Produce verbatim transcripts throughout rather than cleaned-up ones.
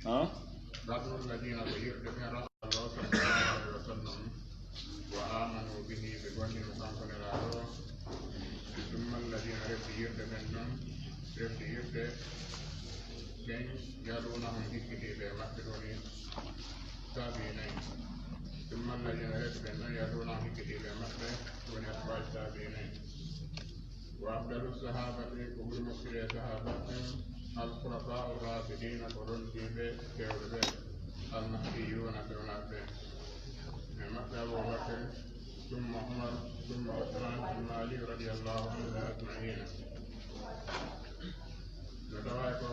Haa? Rasul ladina ko yirde ɓen Rasul Allah sallallahu alaihi wa sallam, wa amanu bihi, ɓe gomɗini mo kanko Nelaaɗo o. Summa alladina, refti yirde ɓen ɗon, refti yirde ɓen, yalunahum, hikkitiiɓe e maɓɓe, ɗum woni taabi'ina en. Summa alladina, refti ɓen ɗon, yalunahum, hikkitiiɓe e maɓɓe, ɗum woni atbaa'i taabi'ina en. Wa afdalu sahabati, ko ɓuri moƴƴude e sahaaba en, al khulafa'u rashidina, ko rondiiɓe fewɓe ɓe, al mahdiyuna, fewnaaɓe ɓe. E maɓɓe Abu Bakr, summa Umar, summa Usman, summa Ali radiyallahu anhum ajma'ina. No tawa ko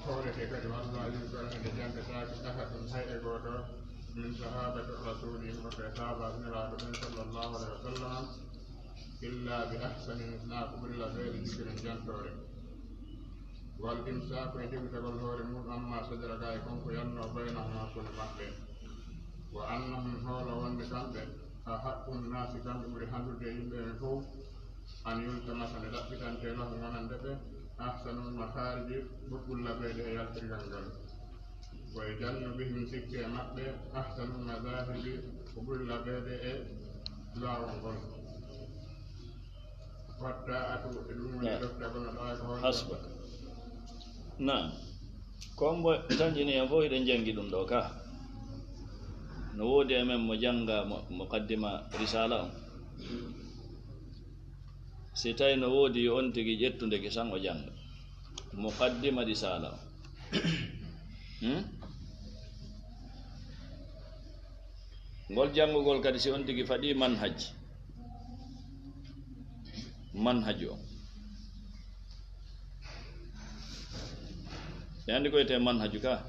hooretee kadi, walla yuzkaru, nde janngetaake, ahadun, hay e gooto, min sahabati rasuli, immorde e sahaaba Nelaaɗo ɓen sallallahu alaihi wa sallam, illa bi ahsani, naa ko ɓuri labeede, dhikrin, jantoore. Wal imsaaku, e jogitagol hoore mum, amma shajara, gaa e kon ko yannoo, baynahum, hakkunde maɓɓe. Wa annahum, hoolo wonde kamɓe, ahaqqun naasi, kamɓe ɓuri handude e yimɓe ɓen fow, an yultamasa, nde ɗaɓɓitante, lahum, wonande ɓe, ahsanul makhariji, ɓurɗum labeede e yaltirgal ngal. Wa yujannu bihim, sikke e maɓɓe, ahsanul madhahibi, ko ɓuri labeede e laawol ngol. Watta atu, e ɗum woni, na, doftagol no ɗaay ko hoore. Hasbuk. Naam. Ko mbo tanƴini en fof, hiɗen janngi ɗum ɗo ka. No woodi e men mo jannga mo-, muqaddima risala on? Si tawi no woodi, yo on tigi ƴettu ndeke san o jannga muqaddima risala on. Hmm? Ngol janngugol kadi, si on tigi faɗi manhaj, manhaju on. E anndi ko wiyetee manhaju ka?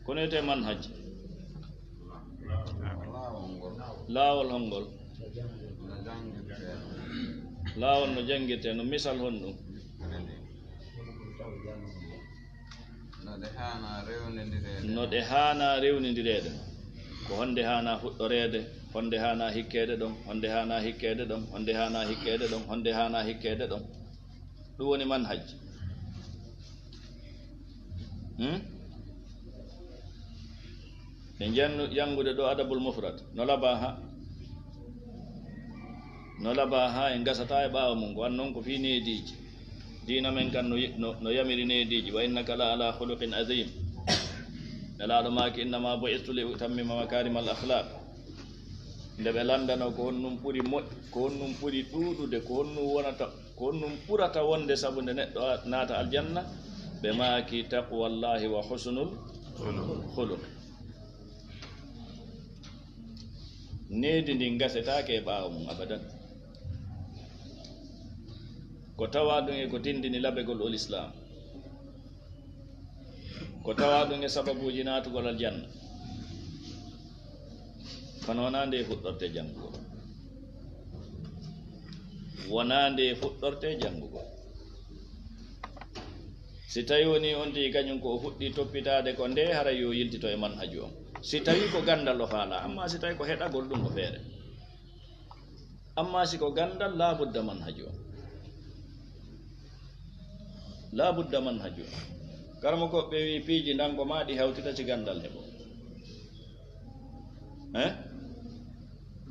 Kono wiyetee manhaj. Laawol hongol? Laawol no janngirtee, no misal honɗum? No ɗe haanaa rewnindireede. No ɗe haanaa rewnindireede. Ko honde haanaa fuɗɗoreede, honde haanaa hikkeede ɗon, honde haanaa hikkeede ɗon, honde haanaa hikkeede ɗon, honde haanaa hikkeede ɗon. Ɗum woni manhaj. Hmm? En jannu-, janngude ɗo Adabul Mufrad. No labaa ha. No labaa ha en gasata e ɓaawo mum. Ko an non ko fii neediiji. Diina men kan no yi-, no, no yamiri neediiji. "Wa innaka la ala khuluqin azim." Nelaaɗo maaki, "Innama bu'istu li utammima makarimal akhlaq." Nde ɓe lanndano ko honɗum ɓuri moƴ-, ko honɗum ɓuri ɗuuɗude, ko honɗum wonata, ko honɗum ɓurata wonde sabu nde neɗɗo a-, naata aljanna, ɓe maaki, "Taqwallahi wa husnul khuluq." Needi ndin gasetaake e ɓaawo mum abadan. Ko tawa ɗum e ko tindini labegol ol Islaam. Ko tawa ɗum e sababuuji naatugol aljanna. Kono wonaa nde fuɗɗorte janngugol. Wonaa nde fuɗɗorte janngugol. Si tawi woni on tigi kañum ko o fuɗɗi toppitaade ko nde, haray yo yiltito e manhaju on. Si tawi ko ganndal o faalaa, amma si tawi ko heɗagol, ɗum ko feere. Amma si ko ganndal, laabudda manhaju on. Laabudda manhaju on. Karamoko ɓe wi piiji ndan ko maa ɗi hawtita si ganndal heɓo. Eh?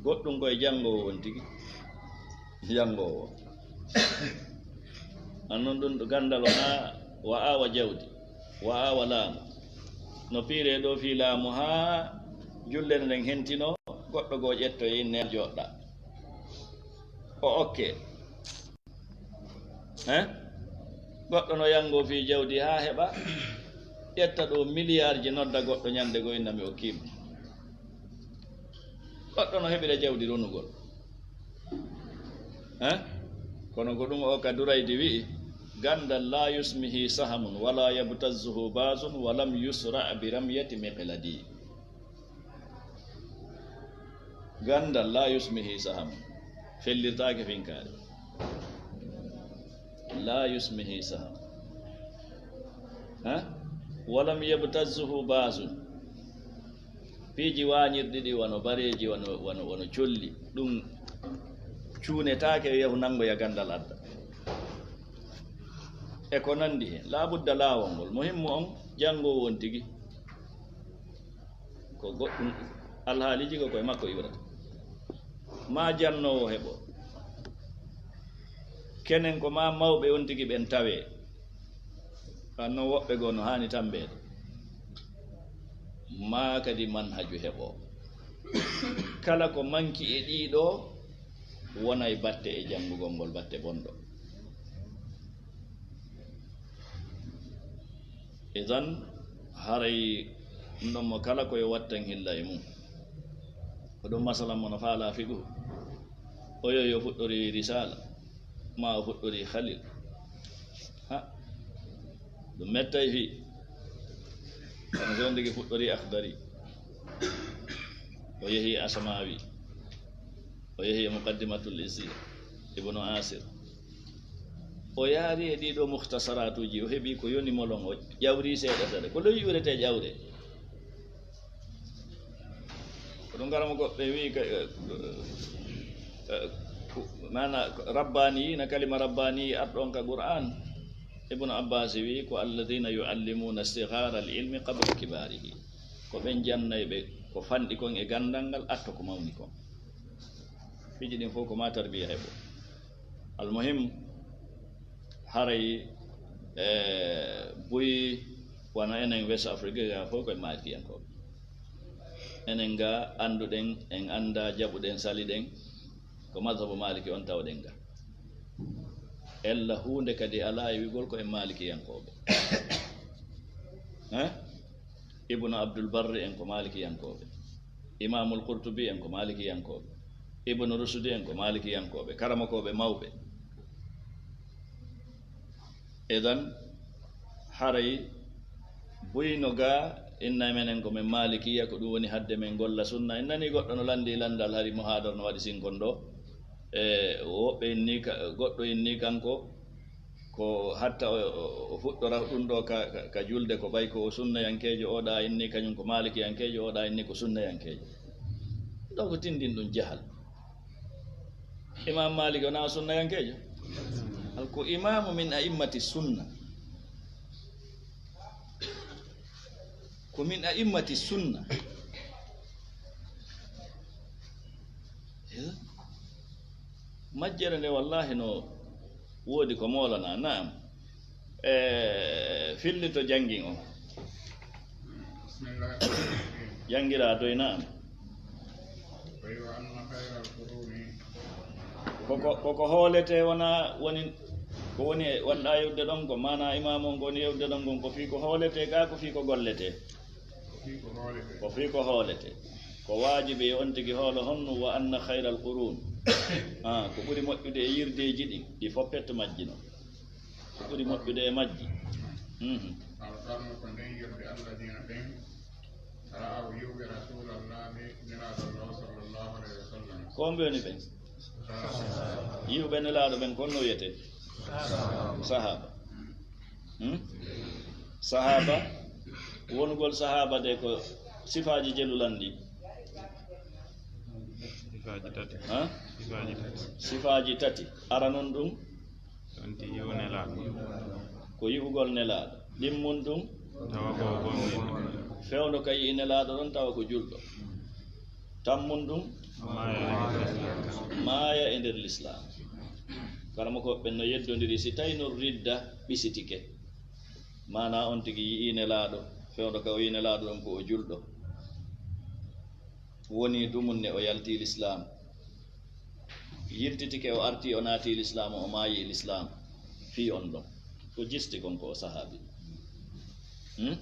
Goɗɗum koye janngoowo on tigi. Janngoowo. An non ɗum ɗo ganndal wonaa wa awa jawdi, wa awa laamu. No piiree ɗo fii laamu haa jullere nden hentino, goɗɗo goo ƴetto e inne joɗɗa. O okke. Hein? Goɗɗo no yanngo fii jawdi haa heɓa, ƴetta ɗo miliyaarji, nodda goɗɗo ñande goo inna mi okkii mo. Goɗɗo no heɓira jawdi ronugol. Hein? Kono ko ɗum o ka Duraydi wi'i, ganndal la yusmihi sahamun, wala yabtazzuhu basun, wa lam yusra bi ramyati miqladi. Ganndal la yusmihi saham, fellirtaake finkaari. La yusmihi saham. Ha? Walam yabtazzuhu basun. Piiji waañirɗi ɗi wano bareeji, wano, wano, wano colli. Ɗum cuunetaake yahu nanngoya ganndal adda. E ko nanndi heen, laabudda laawol ngol, muhimmu on janngoowo on tigi, ko goɗɗum, alhaaliiji ko koye makko iwrata. Maa jannoowo heɓo. Kenen ko maa mawɓe on tigi ɓen tawee. Kaa non woɓɓe goo no haani tambeede. Maa kadi manhaju heɓo. Kala ko manki e ɗii ɗoo, wonay batte e janngugol ngol, batte bonɗo. Idan, haray ɗum ɗon mo kala ko yo wattan hilla e mum. Ko ɗum masalan mo no faalaa fiqhu. Oyo yo fuɗɗori risala, maa o fuɗɗori khalil. Ha, ɗum mettay fii. Kono so on tigi fuɗɗori Akhdari, o yehi Asmawi, o yehi e Muqaddimatul Izziya, Ibnu Asir. O yaari e ɗii ɗoo mukhtasaratuuji, o heɓi ko yoni molon, o ƴawri seeɗa seeɗa. Ko loyi ƴuretee ƴawre. Ko ɗum karamokoɓe ɓe wi'i ka, eh, eh, ku-, maana rabbaani, na kalima rabbaani arɗo on ka Qur'an. Ibnu Abbas wi'i ko alladhina yu'allimuna sighara al-ilmi qabla kibarihi. Ko ɓen jannayɓe ko fanɗi kon e ganndal ngal, atto ko mawni kon. Piiji ɗin fof ko ma tarbiya heɓo. Almuhim, haray, eh, buy wano enen West Africa ga fof koye Maalikiyankooɓe. Enen ga annduɗen, en annda, jaɓuɗen, saliɗen, ko mazhabu Maliki on tawɗen ga. Ella huunde kadi alaa e wi'ugol ko en Maalikiyankooɓe. Eh? Ibnu Abdul Barri en ko Maalikiyankooɓe. Imaamul Qurtubi en ko Maalikiyankooɓe. Ibnu Rusdi en ko Maalikiyankooɓe, karamokooɓe mawɓe. Idan, haray buyno ga, inna menen ko men Maalikiya, ko ɗum woni hadde men golla sunna. En nani goɗɗo no lanndi lanndal, hari muhaadara no waɗi sinkon ɗo. E woɓɓe inni ka, goɗɗo inni kanko, ko hatta o, o, o fuɗɗora ɗum ɗo ka, ka, ka julde, ko ɓay ko o sunnayankeejo, oɗa inni kañum ko maalikiyankeejo, oɗa inni ko sunnayankeejo. Ɗo ko tindin ɗum jahal. Imam Malik wona o sunnayankeejo? Al ko imamu min a'immati sunna. Ko min a'immati sunna. Eh? Majjere nde wallahi no woodi ko moolana, naam. E fillito janngin on. Bismillahir Rahmanir Rahim. Janngiraa doy, naam. Wa anna khayral quruni. Koko, koko hooletee wona, woni, ko woni e, wonɗaa yewde ɗon ko, maanaa imaamu on ko woni yewde ɗon kon, ko fii ko hooletee gaa, ko fii ko golletee? Ko fii ko hooletee. Ko fii ko hooletee. Ko waajibi e on tigi hoolo honno, wa anna khayral qurun. Ah, ko ɓuri moƴƴude e yirdeeji ɗin, ɗi fof pet majji non. Ko ɓuri moƴƴude e majji. Mhm. Alqarnu ko nden yirde alladina ɓen ra'aw yi'uɓe Rasulallahi, Nelaaɗo Allah sallallahu alayhi wa sallam. Ko homɓe woni ɓen? Yi'uɓe Nelaaɗo ɓen, ko honno wiyetee? Sahaba. Hmm? Sahaba, wonugol sahaba de ko sifaaji jelu lanndi. Sifaaji tati. Ha? Sifaaji tati. Sifaaji tati. Aranon ɗum? Ɗon ti yi'u Nelaaɗo. Ko yi'ugol Nelaaɗo. Ɗimmun ɗum? Tawa ko o gomɗinɗo. Fewndo ka yi'i Nelaaɗo ɗon, tawa ko julɗo. Tammun ɗum? Maaya e nder lislaam. Maaya e nder lislaam. Karamoko ɓen no yeddondiri, si tawi no ridda ɓisitike. Maanaa on tigi yi'i Nelaaɗo, fewndo ka o yi'i Nelaaɗo ɗon ko o julɗo. Woni dumunne o yalti lislaam. Yiltitike o arti o naati lislaam, o maayi e lislaam. Fii on ɗon. Ko jisti kon ko o sahaabi. Hmm?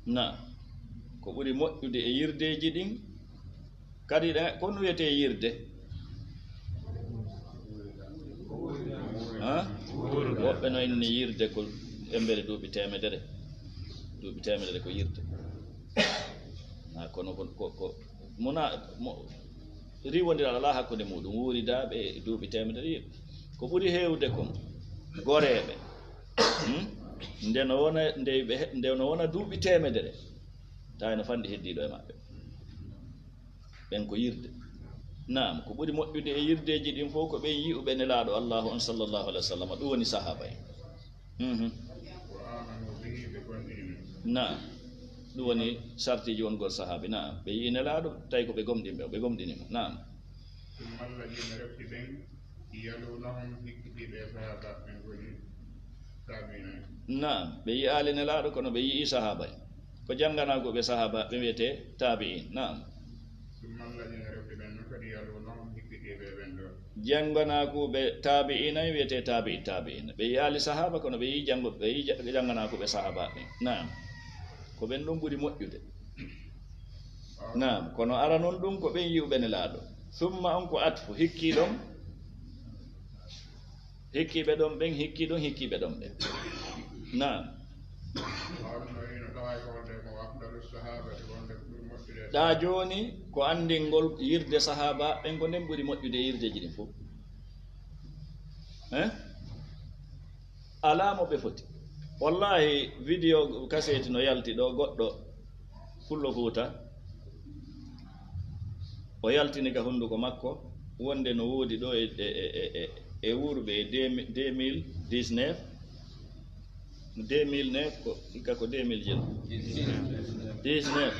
Na, ko ɓuri moƴƴude e yirdeeji ɗin, kadi ɗe, ko no wiyetee yirde? Ha? Woɓɓe no inni yirde ko embere duuɓi teemedere. Duuɓi teemedere ko yirde. Na, kono ko, ko, ko, mona, mo, riiwondiral alaa hakkunde muɗum. Wuuridaaɓe e duuɓi teemedere, ko ɓuri heewde kon, goreeɓe. Hmm? Nde no wona, nde ɓe he-, nde no wona duuɓi teemedere, tawi no fanɗi heddiiɗo e maɓɓe. Ɓen ko yirde. Naam, ko ɓuri moƴƴude e yirdeeji ɗin fof ko ɓen yi'uɓe Nelaaɗo Allaahu on, sallallahu alaihi wa sallam, ɗum woni sahaaba en. Mhm. وآمنوا به, ɓe gomɗini mo. Naam. Ɗum woni sartiiji wongol sahaabi. Naam. Ɓe yi'i Nelaaɗo, tawi ko ɓe gomɗinɓe, ɓe gomɗini mo. Naam. ثم الذين, refti ɓen, يلونهم, hikkitiiɓe e sahaabaaɓe ɓen, woni taabi'iina en. Naam. Ɓe yi'aali Nelaaɗo, kono ɓe yi'i sahaaba en. Ko jannganaaku ɓe sahaabaaɓe wiyetee taabi'iin. Naam. ثم الذين, refti ɓen non kadi, يلونهم, hikkitiiɓe e ɓen ɗon. Jannganaaku ɓe taabi'iina en wiyetee taabi'i taabi'iina. Ɓe yi'aali sahaaba, kono ɓe yi'i janngo-, ɓe yi'i ja-, jannganaaku ɓe sahaabaaɓe ɓen. Naam. Ko ɓen ɗon ɓuri moƴƴude. Naam. Kono ara non ɗum ko ɓen yi'uɓe Nelaaɗo. Summa on ko atfu, hikkii ɗon. Hikkiiɓe ɗon ɓen, hikkii ɗon, hikkiiɓe ɗon ɓen. Naam. Mawɗo no wiino, tawa e holde ko afdalu sahabati, wonde ko ɓuri moƴƴude. Ɗa jooni, ko anndingol yirde sahaaba ɓen, ko nden ɓuri moƴƴude e yirdeeji ɗin fof. Hein? Alaa mo ɓe foti. Wallahi, video kaseeti no yalti ɗo, goɗɗo Pullo Fuuta, o yaltini ka hunnduko makko wonde no woodi ɗo e, e, e, e, e, e wuurɓe e deux mille, deux mille dix-neuf, deux mille neuf ko, hikka ko deux mille jeɗɗi. Dix-neuf.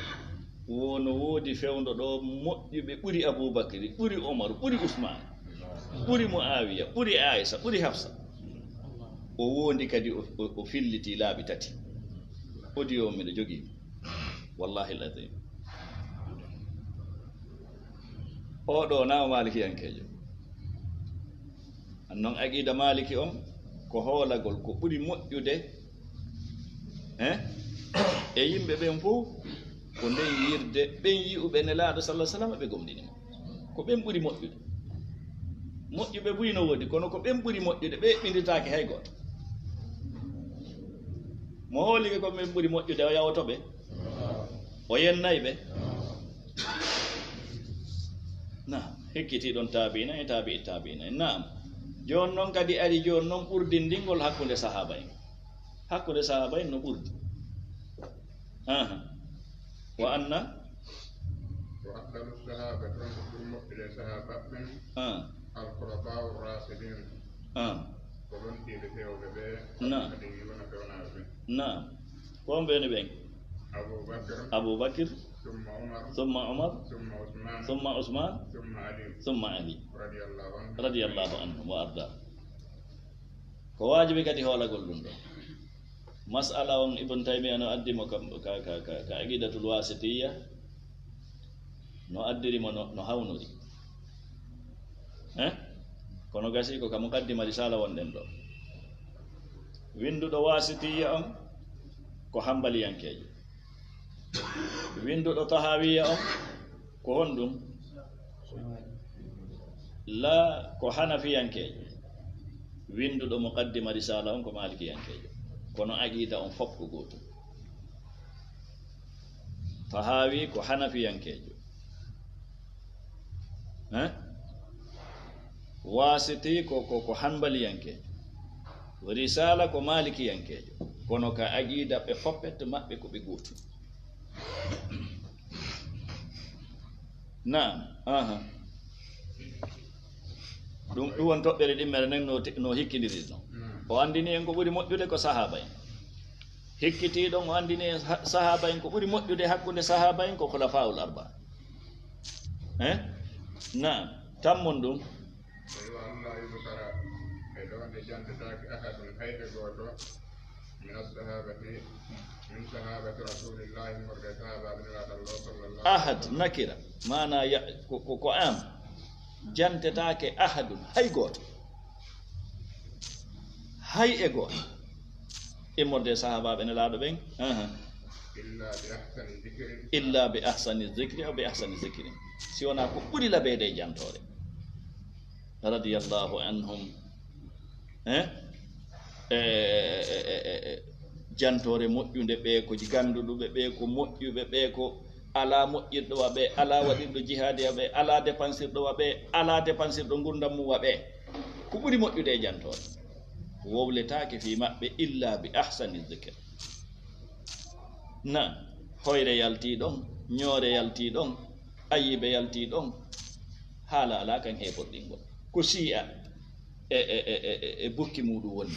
Wo no woodi fewndo ɗo moƴƴuɓe ɓuri Abubakri, ɓuri Omar, ɓuri Usmaan, ɓuri Muawiya, ɓuri Aisa, ɓuri Hafsa. O wondi kadi o, o, o filliti laabi tati. Audio miɗo jogii. Wallahi lazim. O ɗo na o maalikiyankeejo. An non aqida Maliki on ko hoolagol ko ɓuri moƴƴude, eh, e yimɓe ɓen fof ko nden yirde ɓen yi'uɓe Nelaaɗo sallallahu alaihi wasallam ɓe gomɗini mo. Ko ɓen ɓuri moƴƴude. Moƴƴuɓe buy no woodi, kono ko ɓen ɓuri moƴƴude, ɓe eɓɓindirtaake hay gooto. Mo hoolike ko ɓen ɓuri moƴƴude, o yawoto ɓe? O yennay ɓe? Naam, hikkiti ɗon taabiina e taabi'i taabiina. Naam. Jooni non kadi ari jooni non ɓurdindingol hakkunde sahaaba en. Hakkunde sahaaba en no ɓurdi. Aha. Wa anna? Wa afdalu sahabati, on ko ɓuri moƴƴude e sahaaba ɓen. Ah. Al khulafa'u rashidin. Ah. Ko lontiiɓe fewɓe ɓe. Naam. Kadi wona fewnaaɓe ɓen. Naam. Ko on ɓe woni ɓen? Abu Bakr. Abu Bakr. Summa Umar. Summa Umar. Summa Usman. Summa Usman. Summa Ali. Summa Ali. Radiyallahu anhu. Radiyallahu anhum wa arda. Ko waajibi kadi hoolagol ɗum ɗo. Mas'ala on Ibn Taymiya no addi mo ka, ka, ka, ka, ka Aqidatul Wasitiyya, no addiri mo no, no hawnori. Eh? Kono gasi ko ka Muqaddima Risala wonɗen ɗo. Winnduɗo Wasitiyya on ko Hanbaliyankeejo. Winnduɗo Tahawiyya on ko honɗum? La, ko Hanafiyankeejo. Winnduɗo Muqaddima Risala on ko Malikiyankeejo. Kono aqida on fof ko gootum. Tahawi ko Hanafiyankeejo. Hein? Wasiti ko, ko, ko Hanbaliyankeejo. Risala ko Malikiyankeejo. Kono ka aqida ɓe fof maɓɓe ko ɓe gootum. Naam. Aha. Ɗum, ɗum won toɓɓere ɗimmere nden no te-, no hikkindiri no. O anndini en ko ɓuri moƴƴude ko sahaaba en. Hikkiti ɗon o anndini en ha-, sahaaba en ko ɓuri moƴƴude hakkunde sahaaba en ko khulafa'ul arba. Eh? Naam. Tammon ɗum. Tawi wa an la yuzkara, e ɗo nde jantataake ahadun, hay e gooto, min assahabati, min sahabati rasulillahi, morde sahabaaɓe Nelaaɗo Allah sallallahu alaihi wasallam. Ahad, nakira, maana ya-, ko, ko, ko am. Jantetaake ahadun, hay gooto. Hay e gooto. Immorde e sahaabaaɓe Nelaaɗo ɓen. Aha. Illa bi ahsani dhikrin. Illa bi ahsani dhikri aw bi ahsani dhikrin. Si wonaa ko ɓuri labeede e jantoore. Radiyallahu anhum. Eh? E, e, e, e, e, jantoore moƴƴunde ɓe, ko gannduɗuɓe ɓe, ko moƴƴuɓe ɓe, ko alaa moƴƴirɗo wa ɓe, alaa waɗirɗo jihaadi wa ɓe, alaa dépensirɗo wa ɓe, alaa dépensirɗo ngurndan mum wa ɓe. Ko ɓuri moƴƴude e jantoore. Wowletaake fii maɓɓe illa bi ahsani dhikr. Na hoyre yaltii ɗon, ñoore yaltii ɗon, ayibe yaltii ɗon, haala alaa kan heeforɗingol. Ko sii'a e, e, e, e, e bukki muuɗum woni.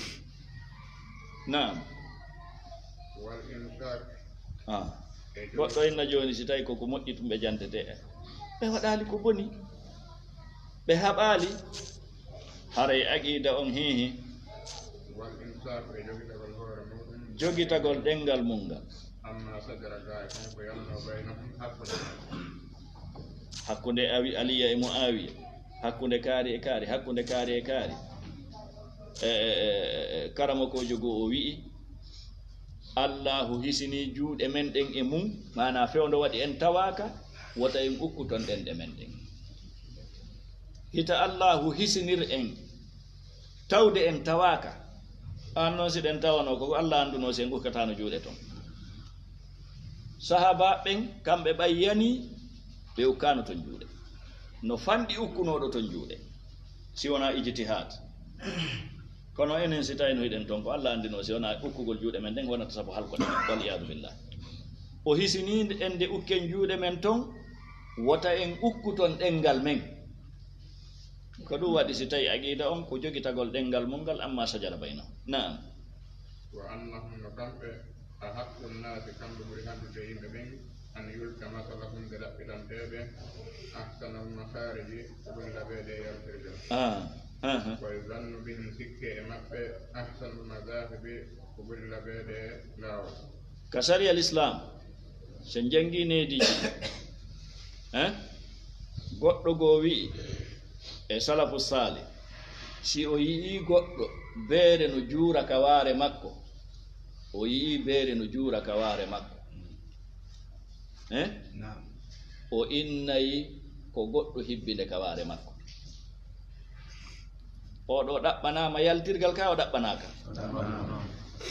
Naam. Wal imsak. Ah. Goɗɗo inna jooni, si tawi ko ko moƴƴi tun ɓe jantetee, ɓe waɗaali ko boni, ɓe haɓaali, haray aqiida on hiihi. Wal imsak, e jogitagol hoore muɗum. Jogitagol ɗenngal mun ngal. Amma sajara, gaa e kon ko yalno baynahum, hakkunde maɓɓe. Hakkunde Awi-, Aliya e Muawiya, hakkunde kaari e kaari, hakkunde kaari e kaari. E, e, e, e, karamokoojo goo o wi'i, Allaahu hisinii juuɗe men ɗen e mun, maanaa fewndo waɗi en tawaaka, wota en ukku ton ɗenɗe men ɗen. Hita Allaahu hisinir en, tawde en tawaaka. An non, si ɗen tawanoo, ko Alla anndunoo si en ukkataano juuɗe ton. Sahaabaaɓe ɓen, kamɓe ɓay yanii, ɓe ukkaano ton juuɗe. No fanɗi ukkunooɗo ton juuɗe, si wonaa ijtihaad. Kono enen, si tawii no hiɗen ton, ko Alla anndinoo, si wonaa ukkugol juuɗe men ɗen, wonata sabu halkode men, wal iyaadu billah. O hisinii en de ukken juuɗe men ton, wota en ukku ton ɗenngal men. Ko ɗum waɗi, si tawi aqiida on ko jogitagol ɗenngal mun ngal, amma sajara baynahum. Naam. Wa annahum, no kamɓe, ahaqqu nnaasi, kamɓe ɓuri hallude e yimɓe ɓen, an yultamasa lahum, ɓe ɗaɓɓitanteeɓe, ahsanal makhariji, ko ɓuri laɓeede e yaltirgal. Ah, ah, ah. Wa yuzannu bihim, sikke e maɓɓe, ahsanul mazahibi, ko ɓuri laɓeede e laawol. Ka sariya Lislaam, si en janngii neediiji, hein? Goɗɗo goo wi'i e salafu saalih, si o yi'ii goɗɗo beere no juura ka waare makko, o yi'ii beere no juura ka waare makko, hein? Naam. O innay ko goɗɗo hibbi nde ka waare makko. Oo ɗoo ɗaɓɓanaama yaltirgal kaa, o ɗaɓɓanaaka?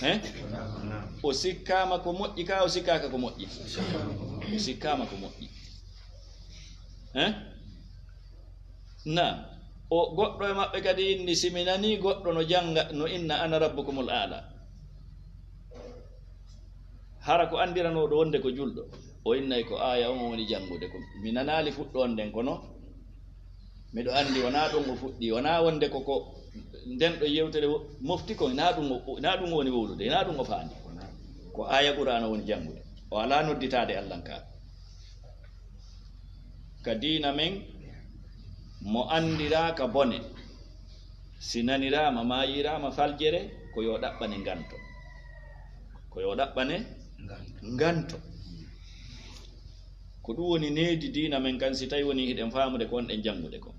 Hein? O sikkaama ko moƴƴi kaa, o sikkaaka ko moƴƴi? O sikkaama ko moƴƴi. Hein? Naam. O goɗɗo e maɓɓe kadi inni, si mi nanii goɗɗo no jannga, no inna, "Ana rabbukumul aala." Hara ko anndiranooɗo wonde ko julɗo, o innay ko aaya on o woni janngude. Ko mi nanaali fuɗɗoon nden, kono miɗo anndi wonaa ɗon o fuɗɗii, wonaa wonde ko, ko nden ɗo yewtere wo-, mofti kon, naa ɗum o, naa ɗum o woni wowlude, naa ɗum o faandi. Ko aaya Qur'aana o woni janngude. O alaa nodditaade Allankaaɓe. Ka diina men, mo anndiraa ka bone, si naniraama maa yiiraama faljere, ko yo ɗaɓɓane nganto. Ko yo ɗaɓɓane nganto. Ko ɗum woni needi diina men kan, si tawi woni hiɗen faamude ko wonɗen janngude ko.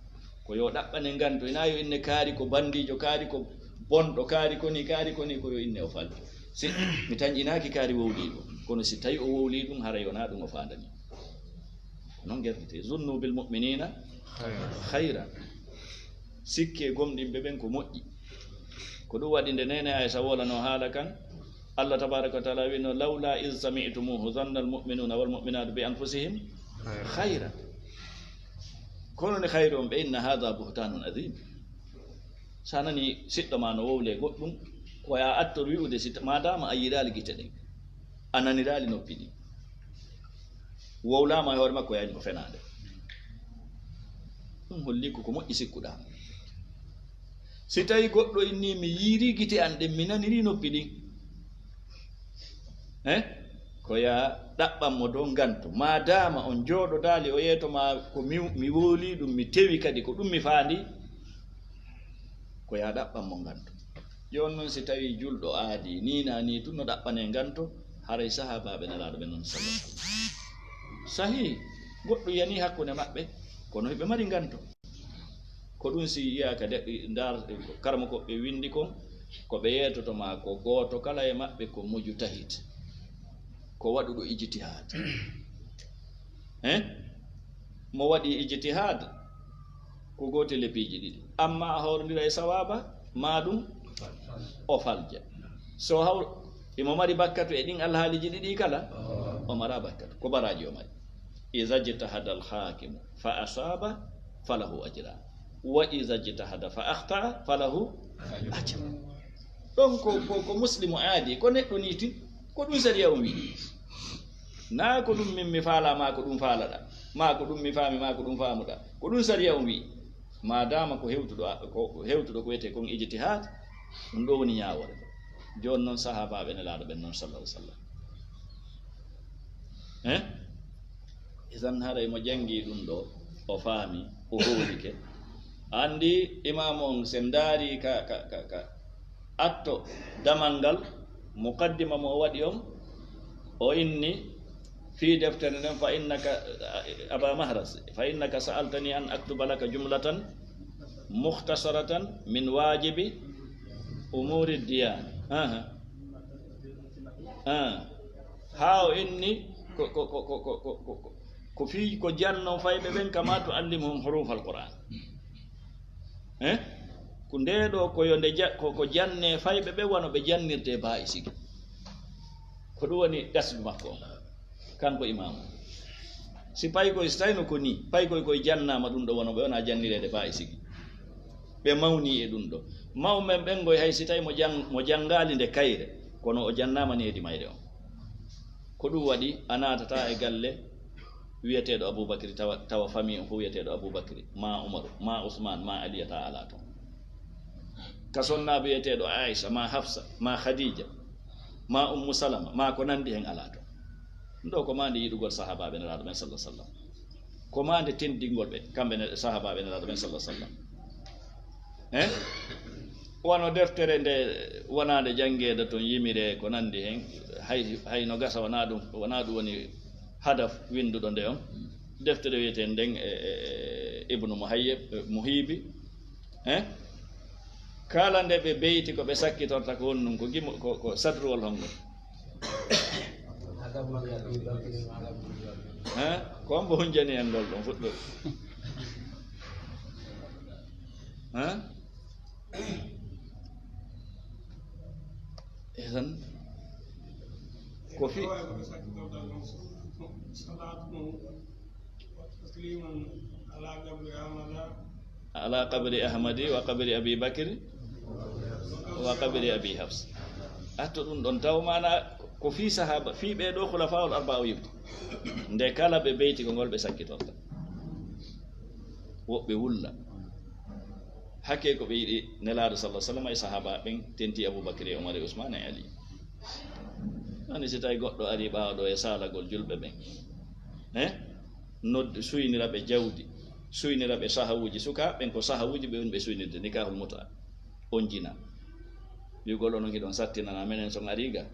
Ko yo ɗaɓɓane nganto, hinaa yo inne kaari ko banndiijo, kaari ko bonɗo, kaari ko ni, kaari ko ni, ko yo inne o faljo. Si mi tanƴinaaki kaari wowliiɗo, kono si tawi o wowlii ɗum, haray wonaa ɗum o faandani. Ko non gerdete. Zunnu bil mu'minina khayra. Sikke gomɗinɓe ɓen ko moƴƴi. Ko ɗum waɗi nde neene Aysa wolano haala kan, Allah tabaraka wa taala wino, "Lawla iz sami'tumuhu zanna al mu'minuna wal mu'minatu bi anfusihim khayra." Kono ni khayru on ɓe, "Inna hadha buhtanun azim." Sa nani siɗɗo ma no wowle goɗɗum, ko ya attor wi'ude si, madama a yiɗali gite ɗen, a nanirali noppi ɗin. Wowlaama e hoore makko, yaani ko fenaande. Ɗum holli ko ko moƴƴi sikkuɗaa. Si tawi goɗɗo inni, "Mi yiiri gite an ɗen, mi naniri noppi ɗin," eh? Ko ya ɗaɓɓan mo dow nganto. Maa daama on jooɗodaali, o yeeto ma ko mi, mi wowli ɗum, mi tewi kadi ko ɗum mi faandi, ko ya ɗaɓɓan mo nganto. Jooni noon, si tawii julɗo aadii nii naa nii tun no ɗaɓɓanee nganto, haray sahaabaaɓe Nelaaɗo ɓe noon, sallallahu alaihi wasallam. Sahii, goɗɗum yanii hakkunde maɓɓe, kono hiɓe mari nganto. Ko ɗum si yiyaa ka de-, ndaar, karamokooɓe winndi kon, ko ɓe yeetoto maa ko gooto kala e maɓɓe ko mujtahid, ko waɗuɗo ijtihaad. Hein? Mo waɗi ijtihaad, ko gootel e piiji ɗiɗi. Amma a hawrondira e sawaaba, maa ɗum o falja. So haw-, imo mari bakkatu e ɗin alhaaliiji ɗiɗi kala? O mara bakkatu. Ko baraaji o mari. Iza ijtahada al-hakimu fa asaba, falahu ajran. Wa iza ijtahada fa akhta'a, falahu ajran. Ɗon ko, ko, ko muslimu aadi, ko neɗɗo nii tun, ko ɗum sariya on wi'i. Naa ko ɗum min mi faalaa, maa ko ɗum faalaɗaa, maa ko ɗum mi faami, maa ko ɗum faamuɗaa. Ko ɗum sariya on wi'i. Maa daama ko hewtuɗo, ko hewtuɗo ko wiyetee kon ijtihaad, ɗum ɗoo woni ñaawoore. Jooni noon sahaabaaɓe Nelaaɗo ɓen noon, sallallahu alaihi wasallam. Eh? Idan haray mo janngi ɗum ɗo, o faami, o howlike. Anndi imaamu on, sen ndaari ka, ka, ka, ka atto damal ngal, muqaddima mo o waɗi on, o inni fii deftere nden, "Fa innaka, Aba Mahras, fa innaka sa'altani an aktuba laka jumlatan mukhtasaratan min wajibi umuri diyana." Aha. Ah. Haa o inni ko, ko, ko fii ko janno fayɓe ɓen, kama tuallimuhum hurufal Qur'an. Eh? Ko nde ɗo ko yo nde ja-, ko, ko janne fayɓe ɓe wano ɓe jannirte baa'i sigi. Ko ɗum woni qasdu makko on, kanko imaamu. Si paykoy, si tawino ko ni, paykoy koy jannaama ɗum ɗo wano ɓe wona jannireede baa'i sigi. Ɓe mawni e ɗum ɗo. Mawɓe ɓen goy hay si tawi mo jang-, mo janngaali nde kayre, kono o jannaama ni hedi mayre on. Ko ɗum waɗi a naatata e galle wiyeteeɗo Abubakri, tawa, tawa famille on fof wiyeteeɗo Abubakri, ma Umaru, ma Usman, ma Aliya, ta alaa toon. Ka sonnaaɓe wiyeteeɗo Aisha, ma Hafsa, ma Khadija, ma Ummu Salama, ma ko nanndi hen alaa toon. Ɗum ɗo ko maande yiɗugol sahaabaaɓe Nelaaɗo ɓen, sallallahu alaihi wasallam. Ko maande tenndingol ɓe, kamɓe ne, sahaabaaɓe Nelaaɗo ɓen, sallallahu alaihi wasallam. Eh? Wano deftere nde wonaande janngeede toon, yimire, ko nanndi hen, hay, hay no gasa, wonaa ɗum, wonaa ɗum woni hadaf winnduɗo nde on. Deftere wiyeteende nden, e, e, e Ibnu Muhayyib, e, Muhibi. Eh? Kala nde ɓe beyti ko ɓe sakkitorta ko honɗum, ko gimo, ko, ko sadruwol honngol. Eh? Ko hombo hunjani en ngol ɗon fuɗɗo? Eh? Idan, ko fi- ala qabri Ahmadi wa qabri Abi Bakri wa qabri Abi Hafs. Atto ɗum ɗon taw maana ko fii sahaaba, fii ɓee ɗoo khulafaa'ul arba'a o yewti. Nde kala ɓe beyti ko ngol ɓe sakkitorta. Woɓɓe wulla. Hakke ko ɓe yiɗi Nelaaɗo sallallahu alaihi wasallam e sahaaba ɓen, tenti Abu Bakri, Umar e Usman e Ali. Ani si tawi goɗɗo ari ɓaawo ɗo e saalagol julɓe ɓen, eh? Noddi, suynira ɓe jawdi, suynira ɓe sahawuji sukaaɓe ɓen, ko sahawuji ɓe woni ɓe suynirde, nikahul muta, on jina. Wi'ugol onon hiɗon sattinana menen son ari ga,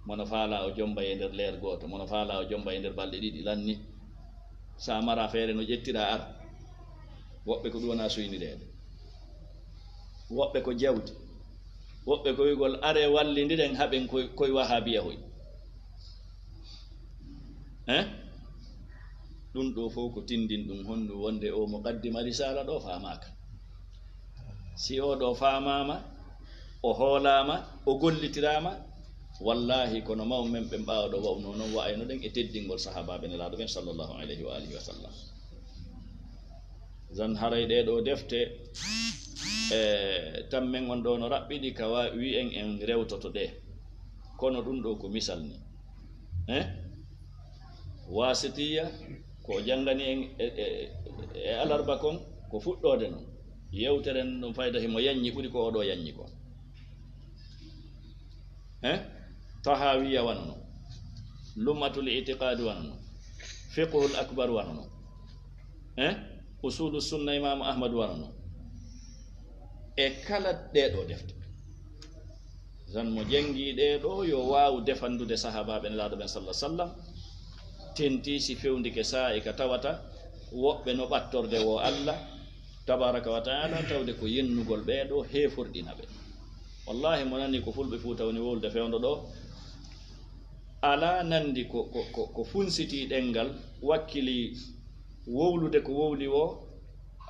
mono faala o jomba e nder leer gooto, mono faala o jomba e nder balɗe ɗiɗi lanni. Sa mara feere no ƴettira ara. Woɓɓe ko ɗum wona suynireede. Woɓɓe ko jawdi. Woɓɓe ko wi'ugol are wallindiren haɓen koy, koy wahabiya hoy. Eh? Ɗum ɗo fof ko tindin ɗum honɗum wonde o muqaddima risala ɗo faamaaka. Si o ɗo faamaama, o hoolaama, o gollitiraama, wallahi kono mawɓe men ɓen ɓaawo ɗo wa'uno non wa'ayno ɗen e teddingol sahaabaaɓe Nelaaɗo ɓen sallallahu alayhi wa alihi wa sallam. Zan haray ɗee ɗoo defte, e, tammen on ɗo no raɓɓiɗi ka wa-, wi'en en rewtoto ɗee. Kono ɗum ɗo ko misal ni. Eh? Wasitiya, ko o janngani en e, e, e alarba kon, ko fuɗɗoode non. Yewtere nden ɗum fayda himo yanñi ɓuri ko oɗo yanñi kon. Eh? Tahawiya wano non. Lum'atul Itiqad wano non. Fiqhul Akbar wano non. Eh? Usulu Sunna Imaamu Ahmad wano non. E kala ɗee ɗoo defte. Zan mo janngi ɗee ɗoo yo waawu defandude sahaabaaɓe Nelaaɗo ɓen sallallahu alaihi wasallam. Tenti si fewndike saa'i ka tawata woɓɓe no ɓattorde wo Allah tabaraka wa ta'ala, tawde ko yennugol ɓee ɗoo heeforɗina ɓe. Wallahi mo nani ko Fulɓe Fuuta woni wowlude fewndo ɗo, alaa nandi ko, ko, ko, ko funsiti ɗemngal, wakkili wowlude ko wowli wo,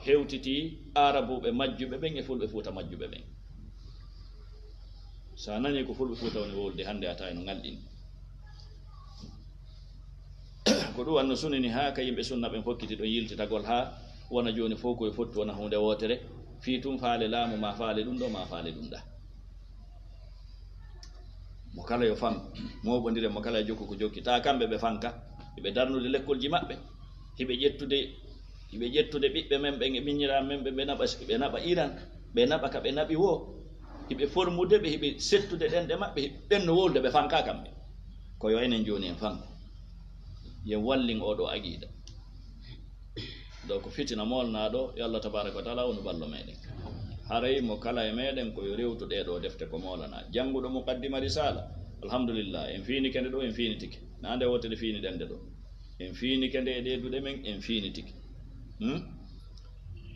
hewtiti Aarabuuɓe majjuɓe ɓen e Fulɓe Fuuta majjuɓe ɓen. Sa nani ko Fulɓe Fuuta woni wowlude hannde, a tawi no ngalɗini. Ko ɗum wanno sunini haa ka yimɓe sunna ɓen fokkiti ɗon yiltitagol haa wona jooni fof koye fottu wona huunde wootere. Fii tun faale laamu, ma faale ɗum ɗo, ma faale ɗum ɗa. Mo kala yo fam, mooɓondire, mo kala yo jokku ko jokki. Taa kamɓe ɓe fanka, hiɓe darnude lekkolji maɓɓe, hiɓe ƴettude, hiɓe ƴettude ɓiɓɓe men ɓen e miññiraaɓe men ɓe, ɓe naɓa, ɓe naɓa Iran, ɓe naɓa ka ɓe naɓi wo. Hiɓe formude ɓe, hiɓe settude ɗenɗe maɓɓe, hiɓe ɓenno wowlude, ɓe fanka kamɓe. Ko yo enen jooni en fanku. Yen wallin oɗo aqida. Donc fitina molnaɗo, yo Allah tabaraka wa taala wonu ballo meɗen. Haray mo kala e meɗen ko yo rewtu ɗeɗo defte ko molana. Jannguɗo muqaddima risala, alhamdulillah, en fiinike nde ɗo, en fiinitike. Na nde wotere fiiniɗen nde ɗo. En fiinike nde e ɗe duɗe men, en fiinitike. Hmm?